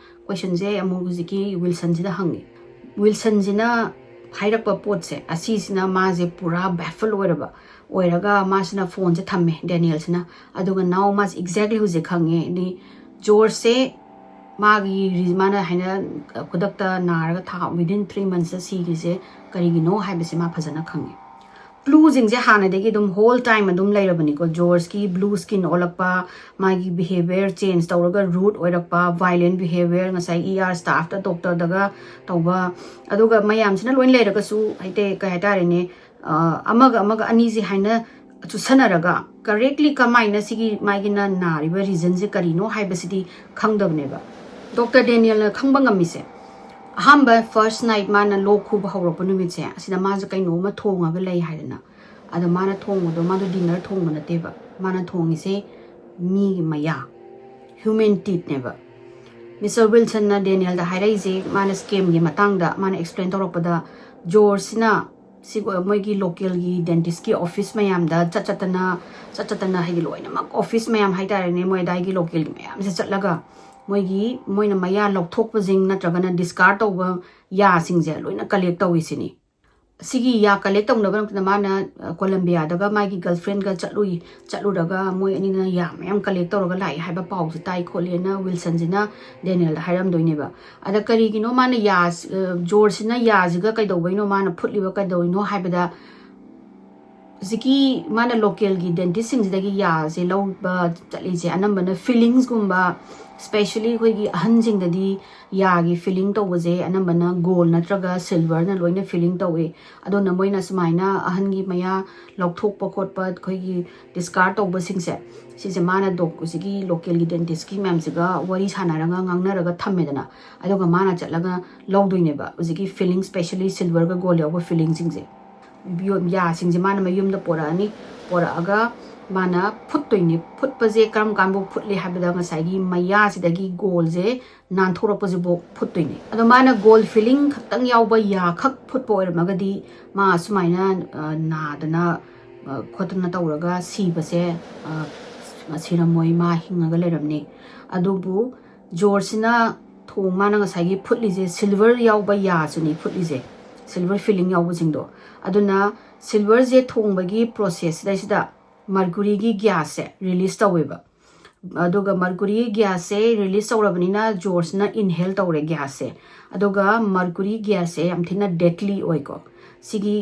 ꯀꯣꯏꯁꯟꯁꯦ ꯑꯃꯨꯛ ꯍꯧꯖꯤꯛꯀꯤ ꯋꯤꯜꯁꯟꯁꯤꯗ ꯍꯪꯉꯤ꯫ ꯋꯤꯜꯁꯟꯁꯤꯅ ꯍꯥꯏꯔꯛꯄ ꯄꯣꯠꯁꯦ ꯑꯁꯤꯁꯤꯅ ꯃꯥꯁꯦ ꯄꯨꯔꯥ ꯕꯦꯐꯜ ꯑꯣꯏꯔꯕ, ꯑꯣꯏꯔꯒ ꯃꯥꯁꯤꯅ ꯐꯣꯟꯁꯦ ꯊꯝꯃꯦ ꯗꯦꯅꯤꯌꯦꯜꯁꯤꯅ꯫ ꯑꯗꯨꯒ ꯅꯥꯎ ꯃꯥꯁꯦ ꯑꯦꯛꯖꯦꯛꯂꯤ ꯍꯧꯖꯤꯛ ꯈꯪꯉꯦ ꯗꯤ ꯖꯣꯔꯖꯁꯦ ꯃꯥꯒꯤ ꯔꯤ- ꯃꯥꯅ ꯍꯥꯏꯅ ꯈꯨꯗꯛꯇ ꯅꯥꯔꯒ ꯊꯥ within three monthsꯇ ꯁꯤꯈ꯭ꯔꯤꯁꯦ ꯀꯔꯤꯒꯤꯅꯣ ꯍꯥꯏꯕꯁꯦ ꯃꯥ ꯐꯖꯅ ꯈꯪꯉꯦ꯫ ꯀ꯭ꯂꯨꯁꯤꯡꯁꯦ ꯍꯥꯟꯅꯗꯒꯤ ꯑꯗꯨꯝ ꯍꯣꯜ ꯇꯥꯏꯝ ꯑꯗꯨꯝ ꯂꯩꯔꯕꯅꯤꯀꯣ꯫ ꯖꯣꯔꯖꯀꯤ ꯕ꯭ꯂꯨ ꯁ꯭ꯀꯤꯟ ꯑꯣꯜꯂꯛꯄ, ꯃꯥꯒꯤ ꯕꯤꯍꯦꯕꯤꯌꯔ ꯆꯦꯟꯖ ꯇꯧꯔꯒ ꯔꯨꯗ ꯑꯣꯏꯔꯛꯄ, ꯚꯥꯏꯂꯦꯟ ꯕꯤꯍꯦꯕꯤꯌꯔ, ꯉꯁꯥꯏ ꯏ ꯑꯥꯔ ꯁ꯭ꯇꯥꯐꯇ ꯗꯣꯛꯇꯔꯗꯒ ꯇꯧꯕ, ꯑꯗꯨꯒ ꯃꯌꯥꯝꯁꯤꯅ ꯂꯣꯏ ꯂꯩꯔꯒꯁꯨ ꯍꯥꯏꯗꯤ ꯀꯩ ꯍꯥꯏꯇꯥꯔꯦꯅꯦ, ꯑ, ꯑꯃꯒ ꯑꯃꯒ ꯑꯅꯤꯁꯦ ꯍꯥꯏꯅ ꯆꯨꯁꯟꯅꯔꯒ ꯀꯔꯦꯛꯂꯤ ꯀꯃꯥꯏꯅ ꯁꯤꯒꯤ ꯃꯥꯒꯤꯅ ꯅꯥꯔꯤꯕ ꯔꯤꯖꯟꯁꯦ ꯀꯔꯤꯅꯣ ꯍꯥꯏꯕꯁꯤꯗꯤ ꯈꯪꯗꯕꯅꯦꯕ꯫ ꯗꯣꯛꯇꯔ ꯗꯦꯅꯤꯌꯦꯜꯅ ꯈꯪꯕ ꯉꯝꯃꯤꯁꯦ ꯑꯍꯥꯟꯕ ꯐꯥꯔꯁ ꯅꯥꯏꯠ ꯃꯥꯅ ꯂꯣꯛ ꯈꯨꯕ ꯍꯧꯔꯛꯄ ꯅꯨꯃꯤꯠꯁꯦ ꯑꯁꯤꯗ ꯃꯥꯁꯦ ꯀꯩꯅꯣꯝꯃ ꯊꯣꯡꯉꯒ ꯂꯩ ꯍꯥꯏꯗꯅ꯫ ꯑꯗ ꯃꯥꯅ ꯊꯣꯡꯕꯗꯣ ꯃꯥꯗꯣ ꯗꯤꯅꯔ ꯊꯣꯡꯕ ꯅꯠꯇꯦꯕ, ꯃꯥꯅ ꯊꯣꯡꯉꯤꯁꯦ ꯃꯤꯒꯤ ꯃꯌꯥ, ꯍ꯭ꯌꯨꯃꯦꯟ ꯇꯤꯠꯅꯦꯕ꯫ ꯃꯤꯁꯇꯔ ꯋꯤꯜꯁꯟꯅ ꯗꯦꯅꯤꯌꯦꯜꯗ ꯍꯥꯏꯔꯛꯏꯁꯦ ꯃꯥꯅ ꯁ꯭ꯀꯦꯝꯒꯤ ꯃꯇꯥꯡꯗ ꯃꯥꯅ ꯑꯦꯛꯁꯄ꯭ꯂꯦꯟ ꯇꯧꯔꯛꯄꯗ, ꯖꯣꯔꯖꯁꯤꯅ ꯁꯤ ꯃꯣꯏꯒꯤ ꯂꯣꯀꯦꯜꯒꯤ ꯗꯦꯟꯇꯤꯁꯀꯤ ꯑꯣꯐꯤꯁ ꯃꯌꯥꯝꯗ ꯆꯠ ꯆꯠꯇꯅ ꯆꯠ ꯆꯠꯇꯅ ꯍꯥꯏꯗꯤ ꯂꯣꯏꯅꯃꯛ ꯑꯣꯐꯤꯁ ꯃꯌꯥꯝ ꯍꯥꯏꯇꯥꯔꯦꯅꯦ, ꯃꯣꯏ ꯑꯗꯥꯏꯒꯤ ꯂꯣꯀꯦꯜꯒꯤ ꯃꯌꯥꯝꯁꯦ ꯆꯠꯂꯒ ꯃꯣꯏꯒꯤ ꯃꯣꯏꯅ ꯃꯌꯥ ꯂꯧꯊꯣꯛꯄꯁꯤꯡ ꯅꯠꯇ꯭ꯔꯒꯅ ꯗꯤꯁꯀꯥꯔꯠ ꯇꯧꯕ ꯌꯥꯁꯤꯡꯁꯦ ꯂꯣꯏꯅ ꯀꯂꯦꯛ ꯇꯧꯏ ꯁꯤꯅꯤ꯫ ꯁꯤꯒꯤ ꯌꯥ ꯀꯂꯦꯛ ꯇꯧꯅꯕ ꯅꯠꯇꯅ ꯃꯥꯅ, ꯑ, ꯀꯣꯂꯝꯕꯤꯌꯥꯗꯒ ꯃꯥꯒꯤ ꯒꯔꯜꯐ꯭ꯔꯦꯟꯒ ꯆꯠꯂꯨꯏ, ꯆꯠꯂꯨꯔꯒ ꯃꯣꯏ ꯑꯅꯤꯅ ꯌꯥ ꯃꯌꯥꯝ ꯀꯂꯦꯛ ꯇꯧꯔꯒ ꯂꯥꯛꯏ ꯍꯥꯏꯕ ꯄꯥꯎꯁꯦ ꯇꯥꯏ ꯈꯣꯠꯂꯦꯅ ꯋꯤꯜꯁꯟꯁꯤꯅ ꯗꯦꯅꯤꯌꯦꯜꯗ ꯍꯥꯏꯔꯝꯗꯣꯏꯅꯦꯕ꯫ ꯑꯗ ꯀꯔꯤꯒꯤꯅꯣ ꯃꯥꯅ ꯌꯥ, ꯑ, ꯖꯣꯔꯖꯁꯤꯅ ꯌꯥꯁꯤꯒ ꯀꯩꯗꯧꯕꯩꯅꯣ ꯃꯥꯅ ꯐꯨꯠꯂꯤꯕ ꯀꯩꯗꯧꯔꯤꯅꯣ ꯍꯥꯏꯕꯗ, ꯍꯧꯖꯤꯛꯀꯤ ꯃꯥꯅ ꯂꯣꯀꯦꯜꯒꯤ ꯗꯦꯟꯇꯤꯁꯁꯤꯡꯁꯤꯗꯒꯤ ꯌꯥꯁꯦ ꯂꯧꯕ ꯆꯠꯂꯤꯁꯦ ꯑꯅꯝꯕꯅ ꯐꯤꯂꯤꯡꯁꯀꯨꯝꯕ, ꯁ꯭ꯄꯦꯁꯤꯌꯦꯜꯂꯤ ꯑꯩꯈꯣꯏꯒꯤ ꯑꯍꯟꯁꯤꯡꯗꯗꯤ ꯌꯥꯒꯤ ꯐꯤꯂꯤꯡ ꯇꯧꯕꯁꯦ ꯑꯅꯝꯕꯅ ꯒꯣꯜ ꯅꯠꯇ꯭ꯔꯒ ꯁꯤꯜꯚꯔꯅ ꯂꯣꯏꯅ ꯐꯤꯂꯤꯡ ꯇꯧꯏ꯫ ꯑꯗꯨꯅ ꯃꯣꯏꯅ ꯁꯨꯃꯥꯏꯅ ꯑꯍꯟꯒꯤ ꯃꯌꯥ ꯂꯧꯊꯣꯛꯄ ꯈꯣꯠꯄ, ꯑꯩꯈꯣꯏꯒꯤ ꯗꯤꯁꯀꯥꯔꯠ ꯇꯧꯕꯁꯤꯡꯁꯦ, ꯁꯤꯁꯦ ꯃꯥꯅ ꯗꯣꯛ-, ꯍꯧꯖꯤꯛꯀꯤ ꯂꯣꯀꯦꯜꯒꯤ ꯗꯦꯟꯇꯤꯁꯀꯤ ꯃꯌꯥꯝꯁꯤꯒ ꯋꯥꯔꯤ ꯁꯥꯟꯅꯔꯒ ꯉꯥꯡꯅꯔꯒ ꯊꯝꯃꯦꯗꯅ, ꯑꯗꯨꯒ ꯃꯥꯅ ꯆꯠꯂꯒ ꯂꯧꯗꯣꯏꯅꯦꯕ ꯍꯧꯖꯤꯛꯀꯤ ꯐꯤꯂꯤꯡ, ꯁ꯭ꯄꯦꯁꯤꯌꯦꯜꯂꯤ ꯁꯤꯜꯚꯔꯒ ꯒꯣꯜ ꯌꯥꯎꯕ ꯐꯤꯂꯤꯡꯁꯤꯡꯁꯦ꯫ ꯌꯣ-, ꯌꯥꯁꯤꯡꯁꯦ ꯃꯥꯅ ꯃꯌꯨꯝꯗ ꯄꯣꯔꯛꯑꯅꯤ, ꯄꯣꯔꯛꯑꯒ ꯃꯥꯅ ꯐꯨꯠꯇꯣꯏꯅꯤ꯫ ꯐꯨꯠꯄꯁꯦ ꯀꯔꯝ ꯀꯥꯟꯕꯨ ꯐꯨꯠꯂꯤ ꯍꯥꯏꯕꯗ ꯉꯁꯥꯏꯒꯤ ꯃꯌꯥꯁꯤꯗꯒꯤ ꯒꯣꯜꯁꯦ ꯅꯥꯟꯊꯣꯔꯛꯄꯁꯤꯕꯨ ꯐꯨꯠꯇꯣꯏꯅꯤ꯫ ꯑꯗꯣ ꯃꯥꯅ ꯒꯣꯜ ꯐꯤꯂꯤꯡ ꯈꯛꯇꯪ ꯌꯥꯎꯕ ꯌꯥ ꯈꯛ ꯐꯨꯠꯄ ꯑꯣꯏꯔꯝꯃꯒꯗꯤ ꯃꯥ ꯑꯁꯨꯃꯥꯏꯅ, ꯑ, ꯅꯥꯗꯅ, ꯑ, ꯈꯣꯠꯇꯅ ꯇꯧꯔꯒ ꯁꯤꯕꯁꯦ, ꯑ, ꯁꯤꯔꯝꯃꯣꯏ, ꯃꯥ ꯍꯤꯡꯉꯒ ꯂꯩꯔꯝꯅꯤ꯫ ꯑꯗꯨꯕꯨ ꯖꯣꯔꯖꯁꯤꯅ ꯊꯣꯡ ꯃꯥꯅ ꯉꯁꯥꯏꯒꯤ ꯐꯨꯠꯂꯤꯁꯦ ꯁꯤꯜꯚꯔ ꯌꯥꯎꯕ ꯌꯥꯁꯨꯅꯤ ꯐꯨꯠꯂꯤꯁꯦ, ꯁꯤꯜꯚꯔ ꯐꯤꯂꯤꯡ ꯌꯥꯎꯕꯁꯤꯡꯗꯣ꯫ ꯑꯗꯨꯅ ꯁꯤꯜꯚꯔꯁꯦ ꯊꯣꯡꯕꯒꯤ ꯄ꯭ꯔꯣꯁꯦꯁꯁꯤꯗꯩꯁꯤꯗ ꯃꯔꯀꯨꯔꯤꯒꯤ ꯒ꯭ꯌꯥꯁꯁꯦ ꯔꯤꯂꯤꯁ ꯇꯧꯋꯦꯕ꯫ ꯑꯗꯨꯒ ꯃꯔꯀꯨꯔꯤ ꯒ꯭ꯌꯥꯁꯁꯦ ꯔꯤꯂꯤꯁ ꯇꯧꯔꯕꯅꯤꯅ ꯖꯣꯔꯖꯅ ꯏꯟꯍꯦꯜ ꯇꯧꯔꯦ ꯒ꯭ꯌꯥꯁꯁꯦ꯫ ꯑꯗꯨꯒ ꯃꯔꯀꯨꯔꯤ ꯒ꯭ꯌꯥꯁꯁꯦ ꯌꯥꯝ ꯊꯤꯅ ꯗꯦꯠꯂꯤ ꯑꯣꯏꯀꯣ꯫ ꯁꯤꯒꯤ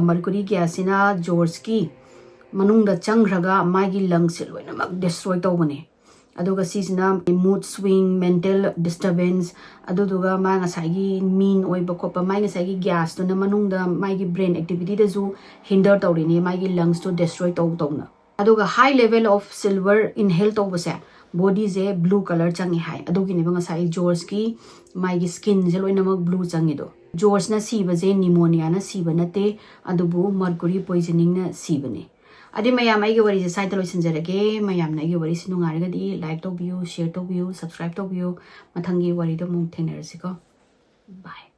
ꯃꯔꯀꯨꯔꯤ ꯒ꯭ꯌꯥꯁꯁꯤꯅ ꯖꯣꯔꯖꯀꯤ ꯃꯅꯨꯡꯗ ꯆꯪꯈ꯭ꯔꯒ ꯃꯥꯒꯤ ꯂꯪꯁꯦ ꯂꯣꯏꯅꯃꯛ ꯗꯤꯁꯇ꯭ꯔꯣꯏ ꯇꯧꯕꯅꯦ꯫ ꯑꯗꯨꯒ ꯁꯤꯁꯤꯅ ꯃꯨꯗ ꯁ꯭ꯋꯤꯡ, ꯃꯦꯟꯇꯦꯜ ꯗꯤꯁꯇꯔꯕꯦꯟꯁ, ꯑꯗꯨꯗꯨꯒ ꯃꯥ ꯉꯁꯥꯏꯒꯤ ꯃꯤꯟ ꯑꯣꯏꯕ ꯈꯣꯠꯄ, ꯃꯥꯏ ꯉꯁꯥꯏꯒꯤ ꯒ꯭ꯌꯥꯁꯇꯨꯅ ꯃꯅꯨꯡꯗ ꯃꯥꯒꯤ ꯕ꯭ꯔꯦꯟ ꯑꯦꯛꯇꯤꯚꯤꯇꯤꯗꯁꯨ ꯍꯤꯟꯗꯔ ꯇꯧꯔꯤꯅꯦ, ꯃꯥꯒꯤ ꯂꯪꯁꯇꯣ ꯗꯤꯁꯇ꯭ꯔꯣꯏ ꯇꯧ ꯇꯧꯅ꯫ ꯑꯗꯨꯒ ꯍꯥꯏ ꯂꯦꯚꯦꯜ ꯑꯣꯐ ꯁꯤꯜꯚꯔ ꯏꯟꯍꯦꯜ ꯇꯧꯕꯁꯦ ꯕꯣꯗꯤꯁꯦ ꯕ꯭ꯂꯨ ꯀꯂꯔ ꯆꯪꯉꯤ ꯍꯥꯏ꯫ ꯑꯗꯨꯒꯤꯅꯦꯕ ꯉꯁꯥꯏ ꯖꯣꯔꯖꯀꯤ ꯃꯥꯒꯤ ꯁ꯭ꯀꯤꯟꯁꯦ ꯂꯣꯏꯅꯃꯛ ꯕ꯭ꯂꯨ ꯆꯪꯉꯤꯗꯣ꯫ ꯖꯣꯔꯖꯅ ꯁꯤꯕꯁꯦ ꯅꯤꯃꯣꯅꯤꯌꯥꯅ ꯁꯤꯕ ꯅꯠꯇꯦ, ꯑꯗꯨꯕꯨ ꯃꯔꯀꯨꯔꯤ ꯄꯣꯏꯖꯅꯤꯡꯅ ꯁꯤꯕꯅꯦ꯫ ꯑꯗꯨꯗꯤ ꯃꯌꯥꯝ, ꯑꯩꯒꯤ ꯋꯥꯔꯤꯁꯦ ꯁ꯭ꯋꯥꯏꯗ ꯂꯣꯏꯁꯤꯟꯖꯔꯒꯦ꯫ ꯃꯌꯥꯝꯅ ꯑꯩꯒꯤ ꯋꯥꯔꯤꯁꯤ ꯅꯨꯡꯉꯥꯏꯔꯒꯗꯤ ꯂꯥꯏꯛ ꯇꯧꯕꯤꯌꯨ, ꯁꯤꯌꯔ ꯇꯧꯕꯤꯌꯨ, ꯁꯕꯁꯀ꯭ꯔꯥꯏꯕ ꯇꯧꯕꯤꯌꯨ꯫ ꯃꯊꯪꯒꯤ ꯋꯥꯔꯤꯗ ꯑꯃꯨꯛ ꯊꯦꯡꯅꯔꯁꯤꯀꯣ꯫ ꯕꯥꯏ꯫